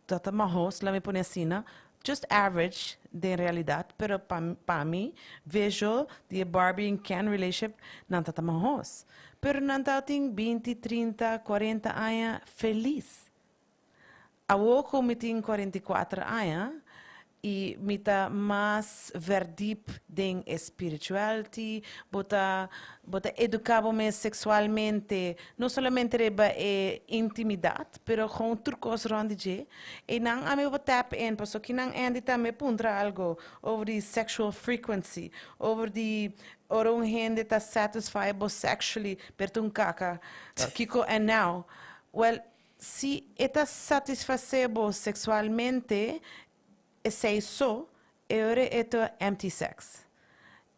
ta ta mahos, laat mi pone asina, just average den realidad, pero pa mi visual di e Barbie and Ken relationship nan ta ta mahos. Pero nan ta tin 20, 30, 40 aña feliz. Awor cu mi tin 44 aña y mi ta mas verdiep den e spirituality, bo ta educa bo mes sexualmente, no solamente riba e intimidad, pero gewoon tur cos rond di dje. Y nan ami bo tap in, paso ki nan Andy tambe puntra algo over di sexual frequency, over di ora un hende ta satisfiable sexually, per un caca, kiko and now. Well, si e ta satisface bo sexualmente, esey so, e ora e ta empty sex.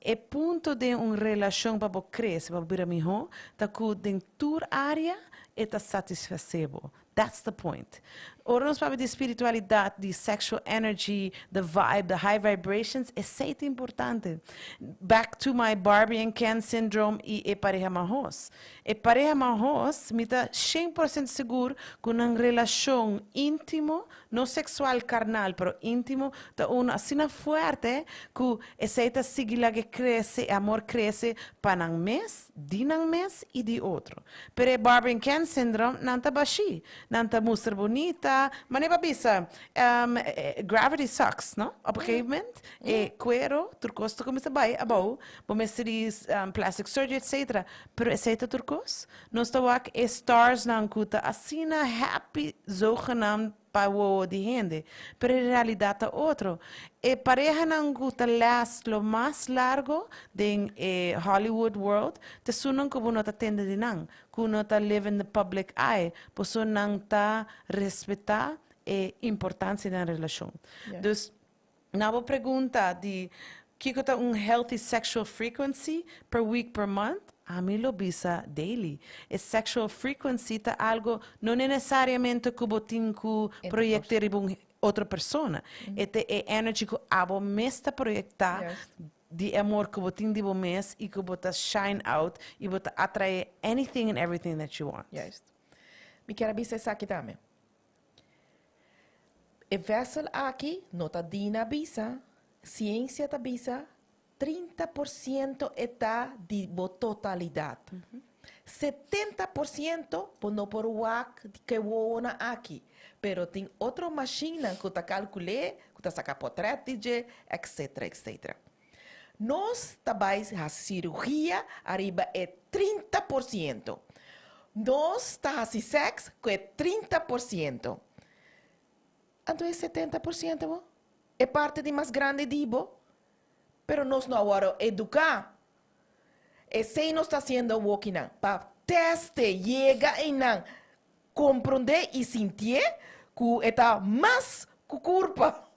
E punto di un relacion pa bo crece, pa bira miho, ta cu den tur area e ta satisface bo. That's the point. Ora nos papia di spiritualidad, di sexual energy, the vibe, the high vibrations, esey ta importante. Back to my Barbie and Ken syndrome y e pareha mahos. E pareha mahos, mi ta 100% sigur cu un relacion intimo, no sexual carnal, pero intimo, ta un asina fuerte cu esey ta sigui laga crece, amor crece pa nan mes, di nan mes y di otro. Pero e Barbie and Ken syndrome, nan ta bashi, nan ta mustra bunita, ma ne bisa, gravity sucks, no? Op een gegeven moment, e cuero, tur cos ta cuminsa bay abou, bo mester di plastic surgery, etc. Pero esey ta tur cos. Nos ta wak e stars nan cu ta asina happy, zogenaamd pa wowo di hende. Pero en realidad ta otro. E pareha nan cu ta last lo mas largo den e Hollywood world, ta esunnan cu bo no ta tende di nan, cu no ta live in the public eye, paso nan ta respeta e importancia den relacion. Dus, na bo pregunta di kiko ta un healthy sexual frequency per week, per month, ami lo bisa daily. E sexual frequency ta algo no necesariamente cu bo tin cu proyecta riba un otro persona. E ta e energy cu abo mes ta proyecta di amor cu bo tin di bo mes y cu bo ta shine out y bo ta atrae anything and everything that you want. Juist. Mi kier bisa esaki tambe. E vessel aki no ta Dina bisa, ciencia ta bisa, 30% e ta di bo totalidad. 70% bo no por wak cu wowo aki. Pero tin otro machine cu ta calcula, cu ta saca portret di etc. Etc. Nos ta bay cirurgia ariba e 30%. Nos ta haci sex cu e 30%. Anto e 70% bo? E parti di mas grandi di bo. Pero nos no a wordo educa. Esey nos ta haciendo walking pa teste, yega y nan comprende y sinti cu ta mas cu curpa.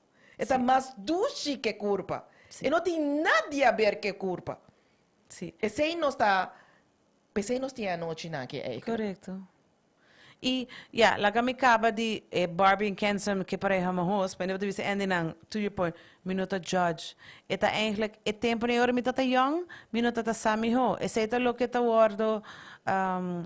Ta mas dushi cu curpa. Y no tin nada di haber cu curpa. Esey nos ta, esey nos tin anochi na aki eigenlijk. Correcto. Y, ja, laga mi caba di Barbie and Ken cu pareha mahos, maar mi bisa Andy nan, to your point, mi no ta judge. E ta eigenlijk, e tempo ni ora mi tata young, mi no tata sa miho. Esey ta loke ta wordo,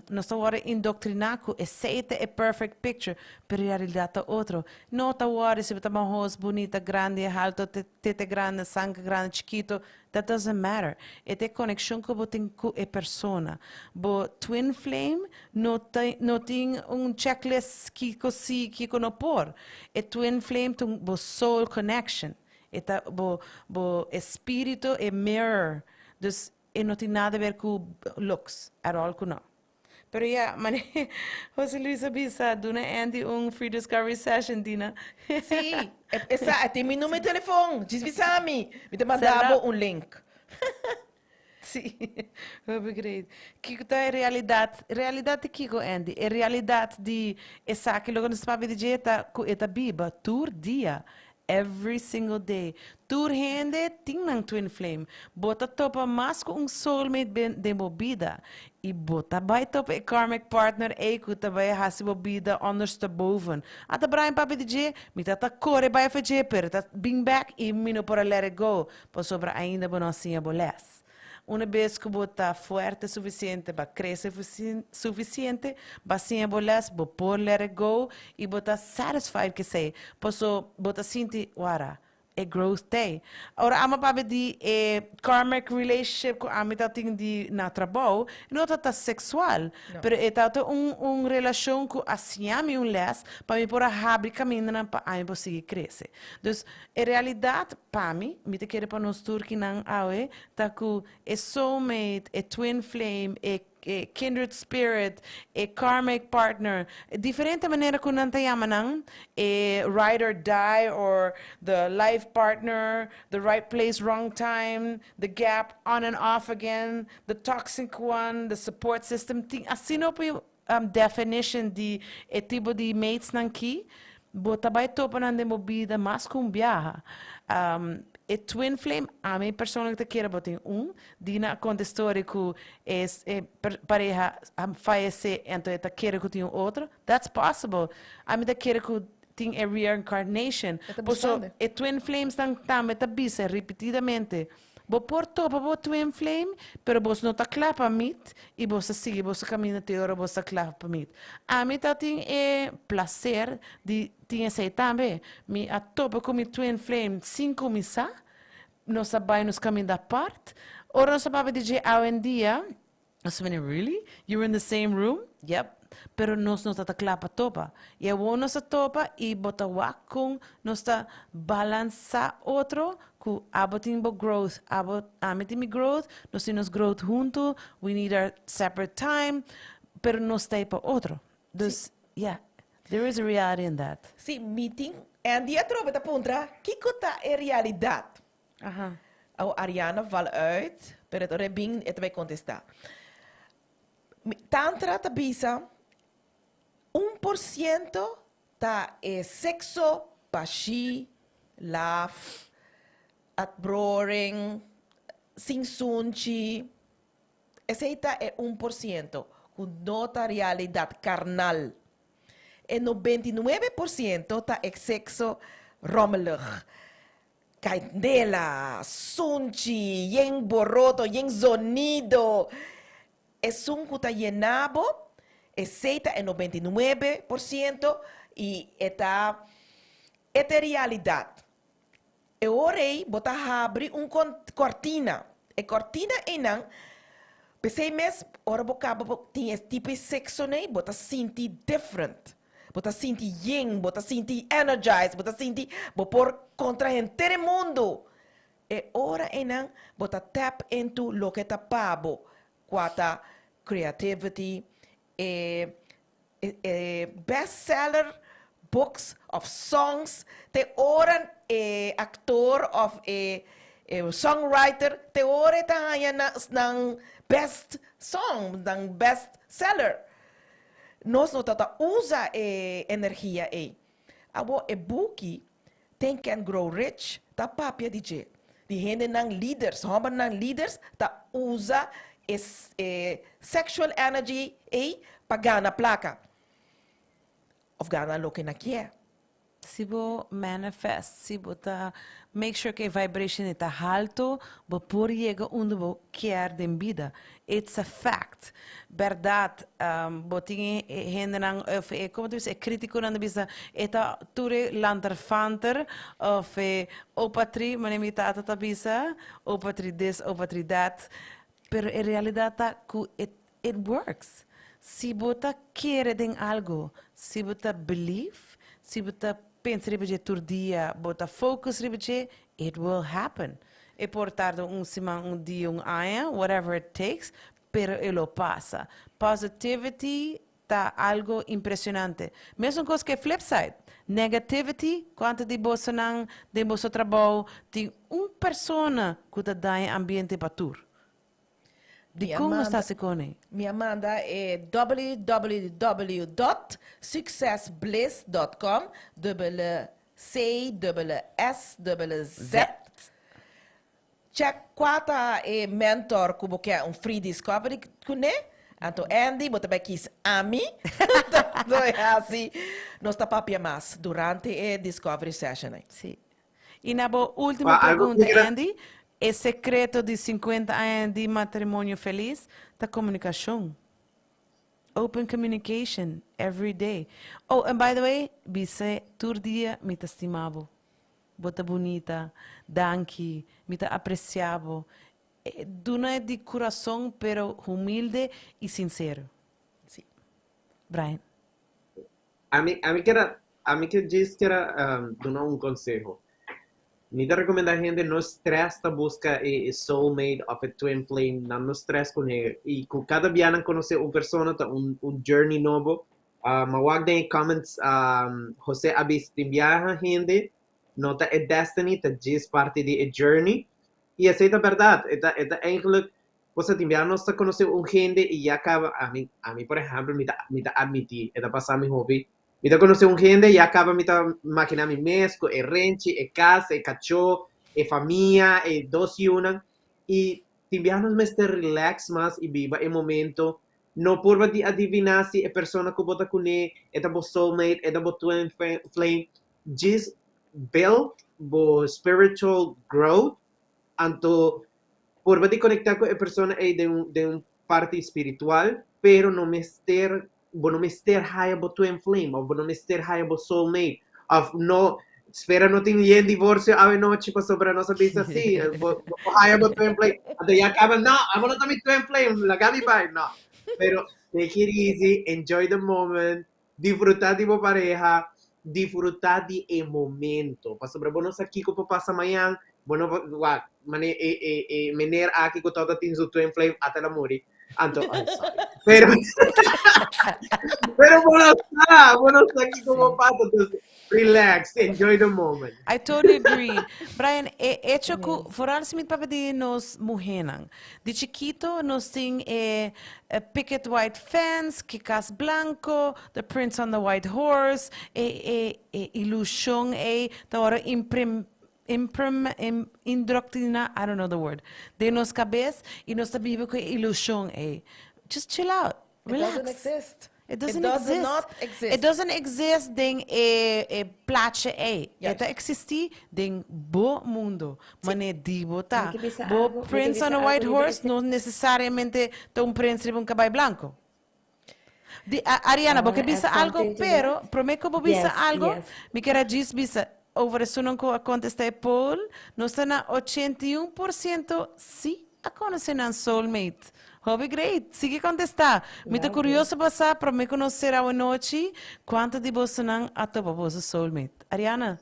nos ta wordo indoctrina cu esey ta e perfect picture, pero realidad ta otro. No ta worry si ta mahos, bunita, grandi, alto, tete grandi, sangue grandi, chikito, that doesn't matter. E ta conexion cu bo tin cu e persona. Bo twin flame no tin un checklist kiko si, kiko no por. E twin flame tin bo soul connection. E ta bo spirito e mirror. Dus e no tin nada di haber cu looks at all cu no. Pero ja, mane, José Luis a bisa, duna Andy un free discovery session, Dina. Si, esa, tin mi number di telefon. Djis bisa mi. Mi ta manda un link. Si, hopi great. Kiko ta e realidad? Realidad di kiko, Andy? E realidad di esaki loke nos papia di dje ta cu e ta biba tur dia. Every single day. Tur hende tin nan twin flame. Bo ta topa mas ku un soulmate ben den bo bida. I bo ta bai topa e karmic partner ei ku ta bai hasi bo bida ondersteboven. Ata Brian papia di dje, mi ta ta kore bai for dje pero ta bin bek i mi no por a let it go pasobra ainda bo no a siña bo les. Una bes ku bo ta fuerte sufisiente, bo a krese sufisiente, bo a siña bo les, bo por let it go i bo ta satisfied ku esei. Paso bo ta sinti, wara, e growth t'ei. Ora ami a papia di e karmic relationship ku ami ta tin di na trabou, e no ta ta seksual, pero e ta ta un un relashon ku a siña mi un les pa mi por a habri kamindanan pa ami por sigui krese. Dus, e realidat pa mi, mi ta kere pa nos tur kinan awe, ta ku e soulmate, e twin flame, e e kindred spirit, e karmic partner, diferente manera ku nan ta yama nan, e ride or die or the life partner, the right place wrong time, the gap on and off again, the toxic one, the support system, tin asina hopi definition di e tipo di mates nan ki, bo ta bai topa nan den bo bida mas ku un biaha. E twin flame, ami personalmente ta kere bo tin un, Dina a konta e story ku e e pareha a fayesé anto e ta kere ku tin un otro. That's possible. Ami ta kere ku tin e reincarnation. E ta Paso buscando. e twin flames nan tambe ta bisa ripetidamente, bo por topa bo twin flame, pero bos no ta kla pa meet i bos ta sigui boso kaminda te ora bos ta kla pa meet. Ami ta tin e placer di tin esei tambe. Mi a topa ku mi twin flame sin kuminsá. Nos a bai nos caminda apart. Ora nos a papia di dje awendia, nos a bini, really? You were in the same room? Yep. Pero nos no ta cla pa topa. Y awor nos a topa y bo ta wak con nos ta balansa otro cu abo tin bo growth, abo, ami tin mi growth, nos tin nos growth hunto, we need our separate time, pero nos ta ey pa otro. Dus, yeah, there is a reality in that. Sí, mi tin. Andy atrobe ta puntra, Kiko ta e realidat? Aha. Awo Ariana val uit, pero e ora e bin e ta bai kontestá. Mi, Tantra ta bisa, 1% ta e sekso bashí, laf, atbroring, sin sunchi. Esei ta e 1% ku no ta realidat karnal. E 99% ta e sekso rommelig, kandela, sunchi, yen boroto, yen zonido. Esun ku ta yena bo, esei ta e 99% i e ta e ta e realidat. E ora ei bo ta habri un kortina. E kortina einan, p'esei mes ora bo kaba bo tin e tipo e seksonan ei, bo ta sinti different. Bo ta sinti yen, bo ta sinti energized, bo ta sinti bo por kontra henter e mundu. E ora einan bo ta tap into loke ta pa bo, kua ta creativity, e E best seller books of songs te ora e actor of e songwriter te ora e ta haña nan best song, nan best seller. Nos no ta ta usa e energia ei. Awor e buki Think and Grow Rich ta papia di dje, di hendenan leaders, hombernan leaders ta usa e e sexual energy ei pa gana placa of gana loke nan kier. Si bo manifest, si bo ta make sure cu e vibration ei ta halto, bo por yega unda bo kier den bida. It's a fact. Berdad, bo tin e hendenan of e, como ta bisa, e criticonan ta bisa e ta tur e lanterfanter of e opatri, manera mi tata ta bisa, opatri this, opatri that. Pero e realidad ta cu it, it works. Si bo ta kere den algo, si bo ta believe, si bo ta pensa riba dje tur dia, bo ta focus riba dje, it will happen. E por tarda un siman, un dia, un aña, whatever it takes, pero e lo pasa. Positivity ta algo impresionante. Mesun cos cu e flip side, negativity, cuanto di bosonan den boso trabou tin un persona cu ta daña ambiente pa tur? Dicon nos ta haci con e? Mi a manda e www dot successbliss dot com, dubbele. C dubbele S dubbele Z. Check kua ta e mentor ku bo ke un free discovery kuné. Anto Andy, bo ta bai kis ami. Anto e hasi nos ta papia mas durante e discovery session ei. Sí. I na bo último pregunta, Andy, e sekreto di 50 aña di matrimonio felis ta komunikashon. Open communication every day. Oh, and by the way, bis'é tur dia mi ta stima bo. Bo ta bunita, danki, mi ta aprecia bo. Duna e di curason pero humilde y sincero. Si. Brian. Ami, ami kier a, ami ke djis kier a duna un conseho. Mi ta recomenda hende no stress ta busca e soulmate of e twin flame, nan no stress cune. Y cu cada bia nan conoce un persona ta un un journey nobo. Ma wak den e comments Jose a bisa tin biaha hende no ta e destiny ta djis parti di e journey. Y esey ta berdad, e ta e ta eigenlijk Cosa tin bia nos ta conoce un hende y ya caba, ami ami por ehempel mi ta mi ta admiti e ta pasa mi hopi, mi ta conoce un hende y ya caba mi ta makina mi mes cu e renchi, e cas, e cacho, e famia, e dos yiunan y tin bia nos mester relax mas y biba e momento, no purba di adivina si e persona cu bo ta cune e ta bo soulmate, e ta bo twin flame, djis build bo spiritual growth anto Purba di konektá ku e persona ei den un den un parti spiritual, pero no mester bo no mester haya bo twin flame òf bo no mester haya bo soulmate òf no spera no tin yen divorsio awe nochi pasobra nos a bisa si bo bo por haya bo twin flame anto ya kaba no abo no ta mi twin flame laga mi bai no pero take it easy enjoy the moment disfruta di bo pareha disfruta di e momento pasobra bo no sa kiko por pasa mañan bo no por wak mane e e e meneer aki ku tabata tin su twin flame ata el a muri anto ay sorry pero pero bo no sa bo no sa kiko por pasa dus relax enjoy the moment. I totally agree. Brian, e hecho ku vooral si mi papia di nos muhénan. Di chikito nos tin e picket white fence, ke kas blanco, the prince on the white horse, e e e ilushon ei ta wòrdu imprim imprim indoctrina, I don't know the word, den nos kabes i nos ta biba ku e ilushon ei. Just chill out. It doesn't exist. It doesn't exist. It does not exist. It doesn't exist den e e plaatje ei. E ta existi den bo mundo. Mane di bo ta. Bo prince on a white horse no necesariamente ta un prins riba un cabai blanco. Di Ariana bo ke bisa algo pero prome ku bo bisa algo mi kier a djis bisa over esunnan ku a contesta e poll nos ta na 81% si a conoce nan soulmate. Hopi great! Sigui contesta. Mi ta curioso pa sa prome cu nos cera awanochi cuanto di bosonan a topa boso soulmate. Ariana?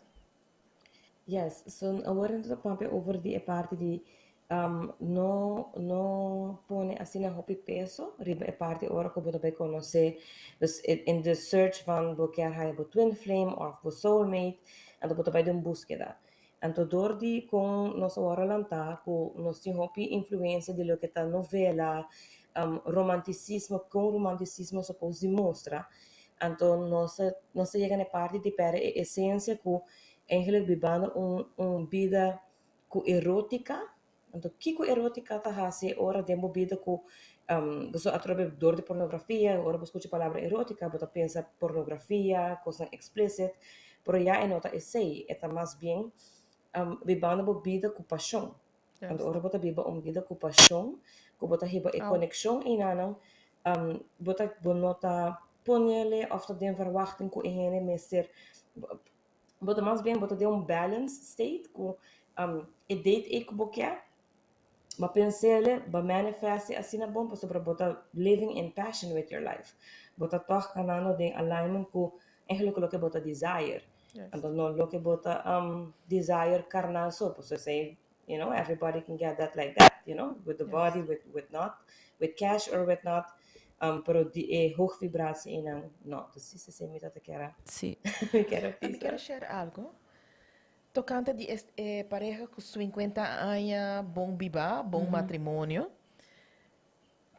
Yes, so awor nos ta papia over di e parti di no no pone asina hopi peso riba e parti ora cu bo ta bay conoce, dus in the search van bo kier haya bo twin flame of bo soulmate, anto bo ta bay den un buskeda. Anto dor di kon nos a wòrdu lantá ku nos tin hopi influensia di loke ta novela, romantisismo, kon romantisismo supos di mustra, anto nos a nos a yega na e parti di pèrdè e esensia ku eigenlijk bibando un un bida ku erótika. Anto kiko erótika ta hasi ora den bo bida ku boso atrobe dor di pornografia, ora bo skucha palabra erótika bo ta pensa pornografia, kosnan eksplisit, pero ya e no ta esei, e ta mas bien bibando bo bida ku pashon. Anto ora bo ta biba un bida ku pashon, ku bo ta hiba e konekshon einanan, bo ta bo no ta ponele òf ta den verwachting ku e hende mester Bo ta mas bien bo ta den un balance state ku e date ei ku bo ke, bo a pens'el, bo a manifest'e asina bon pasobra bo ta living in passion with your life. Bo ta tòg kanando den alignment ku eigenlijk loke bo ta desire. Anto no loke bo ta desire karnal so, pasobra esei you know everybody can get that like that, you know, with the body, with with not, with cash or with not, pero di e hoog vibratie einan no. Dus si esei mi ta kier a Sí. mi kier a Mi bisa. kier a share algo tocante di es e pareha cu 50 aña bon biba, bon matrimonio.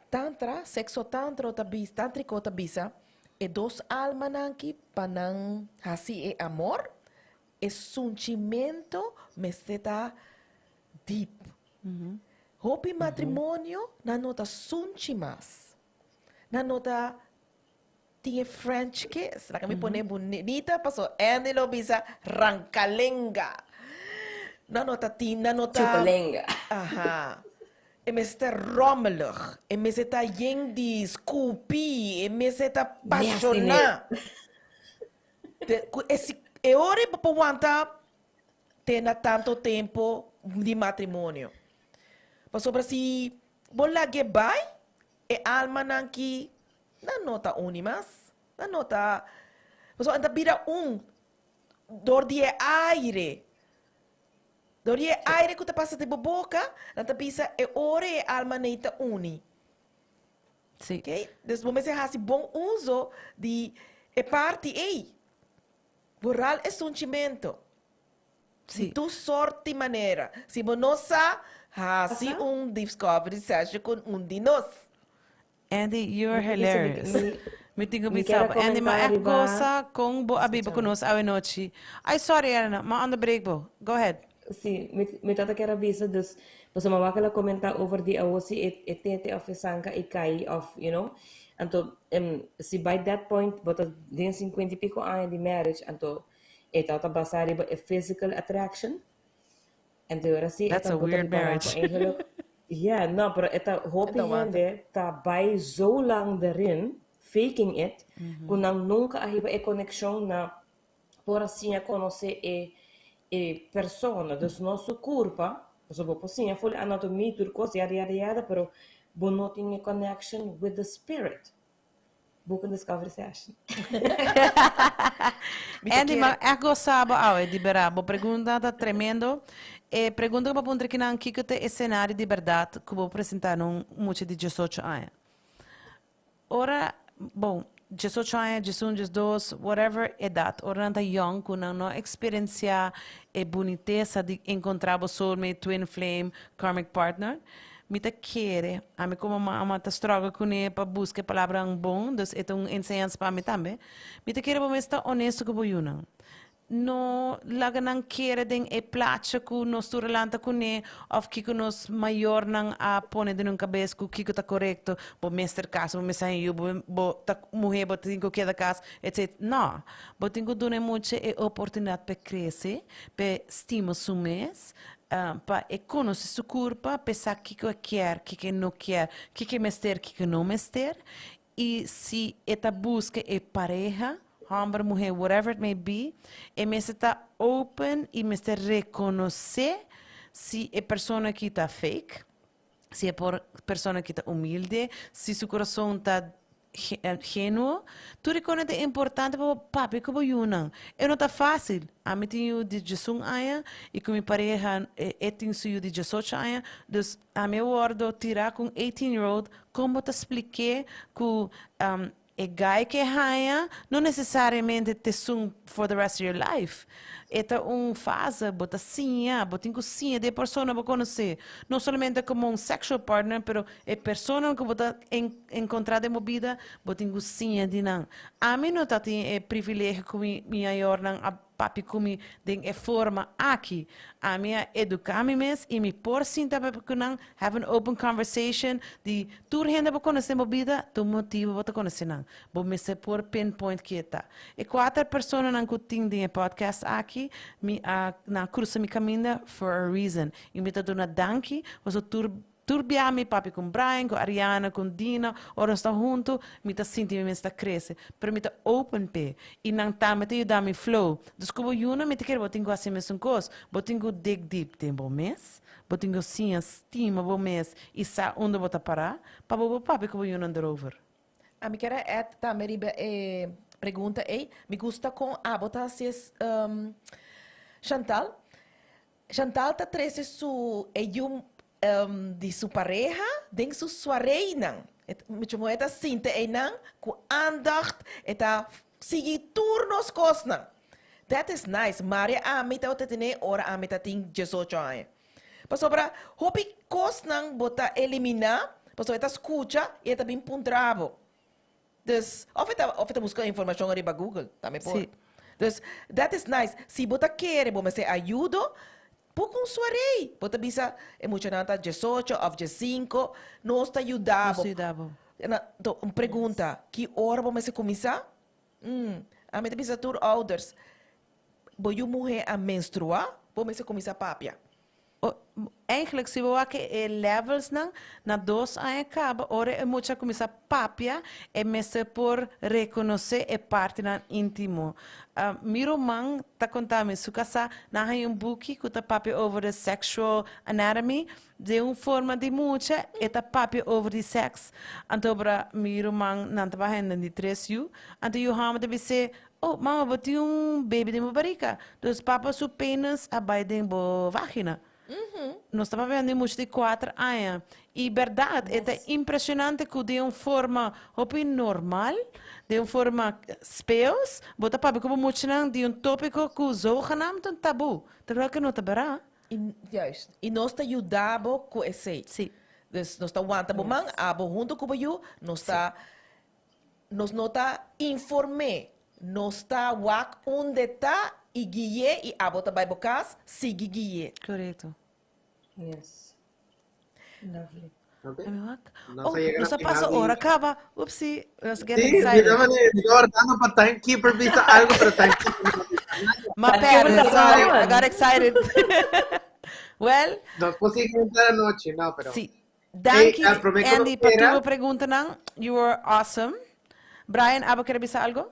Tantra, sexo tantro ta bisa, tantrico ta bisa e dos almanan aki pa nan haci e amor. E sunchimento mester ta deep. Hopi matrimonio nan no ta sunchi mas. Nan no ta tin e French kiss. Laga mi pone bunita paso Andy lo bisa rankalenga. Nan no ta tin, nan no ta. Chupalenga. Aha. E mester ta rommelig, e mester ta yen di scupi, e mester ta pasiona. E ora bo por wanta te na tanto tempo di matrimonio. Pasobra si bo lag'e bai, e almanan ki nan no ta uni mas. Nan no ta, pasobra nan ta bira un dor di e aire. Dor di e aire ku ta pasa den bo boka, nan ta bisa e ora e almanan ei ta uni. Sí. Ok? Dus bo mester hasi bon uso di e parti ei. Vooral e sunchimento. Sí. Di tur sort di manera. Si bo no sa, hasi Pasa? un discovery session ku un di nos. Andy, you're Mi tin bisa mi hilarious. mi Mi tin ku mi bisa ker a bo. Andy, ma komentá echt riba gosa kon bo a biba ku Escucha. nos awe nochi. Ay, sorry, Elena, m'a onderbreek bo. Go ahead. Sí, mi mi tata ker a bisa dus pasobra mi wak el a komentá over di awo si e e tete òf e sanka i kai òf you know anto si by that point bo ta den sinkuenta i piko aña di marriage anto e tabata basá riba e physical attraction anto e ora si e That's ta a bo ta weird ripará ku marriage. eigenlijk yeah no pero e ta E hopi ta wanta. hende ta bai zo lang derin faking it ku nan nunka a hiba e konekshon na por a siña konosé e e persona, dus no su kurpa, pasobra bo por siña ful anatomia tur kos yada yada yada pero bo no tin e connection with the spirit. Book un discovery session. Mi ta Andy, kere. ma echt gosa bo awe, di bera. Bo pregunta ta tremendo. E pregunta ku bo puntra kinan, kiko ta e scenario di bèrdat ku bo presentá na un mucha di diesocho aña? Ora, bon, diesocho aña, diesun, diesdos, whatever edat, ora nan ta yong ku nan no a eksperensiá e bunitesa di enkontrá bo soulmate, twin flame, karmic partner, mi ta kere, ami komo mama ta struggle kuné pa buska e palabranan bon, dus e ta un enseñansa pa mi tambe, mi ta kere bo mes ta honesto ku bo yunan. No laga nan kere den e placha ku nos tur a lanta kuné òf kiko nos mayornan a pone den nan kabes ku kiko ta korekto, bo mester kasa, bo mester haña yu, bo bo ta muhé bo tin ku keda kas, etc. No, bo tin ku duna e mucha e oportunidat pa e krese, pa e stima su mes, pa e konosé su kurpa, pa e sa kiko e kier, kiko e no kier, kiko e mester, kiko e no mester, I si e ta buska e pareha, hòmber, muhé, whatever it may be, e mester ta open i mester rekonosé si e persona aki ta fake, si e por persona aki ta humilde, si su kurason ta genuo. Tur e kosnan ta importante pa bo papia ku bo yunan. E no ta fásil. Ami tin yu di diesun aña i ku mi pareha e tin su yu di diesocho aña, dus Ami a wordo tira cu un 18 year old, con bo ta splik'é cu e guy cu e haña no necesariamente t'esun for the rest of your life. E ta un fase, bo ta siña, bo tin cu siña di e persona bo conoce, no solamente como un sexual partner, pero e personanan cu bo ta encontra den bo bida, bo tin cu siña di nan. Ami no ta tin e privilegio cu mi mayornan a Papia ku mi den e forma aki. Ami a eduká mi mes i mi por sinta papia ku nan, have an open conversation di tur hende bo konosé den bo bida, tur motibu bo ta konosé nan. Bo mester por pinpoint ki e ta. E kuater personanan ku tin den e podcast aki, mi a nan a krusa mi kaminda for a reason i mi ta duna danki pasobra tur Tur bia mi papia ku Brian, ku Ariana, ku Dina, ora nos ta huntu, mi ta sinti mi mes ta krese. Pero mi ta open p'e. I nan tambe ta yuda mi flow. Dus ku bo yuna mi ta kere bo tin ku hasi mesun kos. Bo tin ku dig deep den bo mes, bo tin ku siña stima bo mes i sa unda bo ta pará, pa bo por papia ku bo yunan derover. Ami kier a add tambe riba e pregunta ei. Mi gusta kon abo ta hasi es, Chantal. Chantal ta trece su e yu di su pareha den su soireenan. E mucha muher ta sinta einan cu aandacht, e ta sigui tur nos cosnan. That is nice. Maria ami tabata tene ora ami ta tin diesocho aña. Pasobra hopi cosnan bo ta elimina pasobra e ta scucha y e ta bin puntra bo. Dus, of e ta, of e ta busca informacion ariba Google, tambe por. Sí. Dus that is nice. Si bo ta kere bo mester ayudo, book un soiree. Bo ta bisa e muchanan ta 18 of 15, nos ta yuda Nos bo. ta yuda bo. Na, to, un pregunta, ki ora bo mester kuminsá? Ami ta bisa tur ouders, bo yu muhé a menstruá, bo mester kuminsá papia. O, eigenlijk si bo wak e levelsnan, na 2 aña kaba, ora e mucha kuminsá papia, e mester por rekonosé e partinan íntimo. Mi ruman ta konta mi, su kasá, nan haña un buki ku ta papia over the sexual anatomy, di un forma di mucha, e ta papia over di seks. Anto bra mi ruman nan ta baha di tres yu, anto yu hòmber ta bis'é: "Oh, mama, bo tin un baby den bo barika. Dus papa su penis a bai den bo vagina." Nos ta papiando di mucha di 4 aña. I berdat, e ta impreshonante ku di un forma hopi normal, di un forma speels, bo ta papia ku bo muchanan di un tópiko ku zogenaamd un tabú. Terwijl ku no ta berá. I, juist. I nos ta yuda bo ku esei. Dus nos ta wanta bo man, abo huntu ku bo yu, nos ta nos no ta inform'é, nos ta wak unda ta i gui'é i abo ta bai bo kas, sigui gui'é. Korekto. Yes. Lovely. Okay. Ami wak. Nos Oh, a yega nos na a pasa final di- ora kaba. Oopsie, nos get Sí, mi excited. taba mi taba wardando pa timekeeper bisa algo, pero timekeeper no bisa nada. My Timekeeper bad, ta sorry, I on. got excited. Well, Nos por sigui henter anochi, no, pero. sí. Danki, Hey, promé ku Andy, pa nos tur preguntanan. You were awesome. Brian, abo ke bisa algo?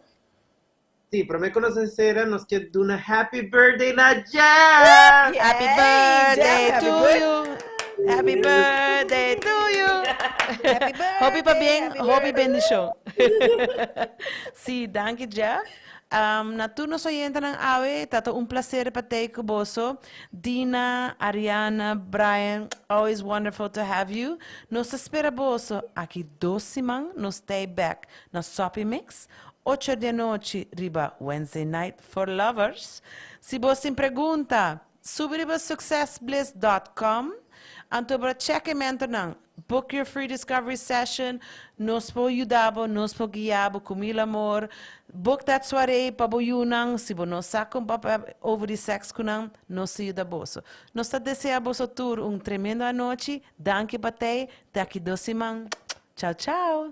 Sí, promé ku nos sera, nos ke duna happy birthday na Jeff! Happy Yay, birthday Jeff, happy to birthday. you. Happy birthday to you. Happy birthday, Hopi pabien, happy hopi birthday. bendishon. Sí, danki, Jeff. Na tur nos oyentenan awe, tabata un plaser pa ta ku boso. Dina, Ariana, Brian, always wonderful to have you. Nos ta spera boso aki 2 siman, nos ta back na Soppy Mix, 8 di anochi, riba Wednesday Night for Lovers. Si bo tin pregunta, subi riba successbliss.com. Anto pa check e mentornan. Book your free discovery session. Nos por yuda bo, nos por guia bo ku mil amor. Book that soirée pa bo yunan. Si bo no sa kon papia over di sex ku nan, nos ta yuda boso. Nos ta deseá boso tur un tremendo anochi. Danki pa ta. Te aki 2 siman. Ciao, ciao.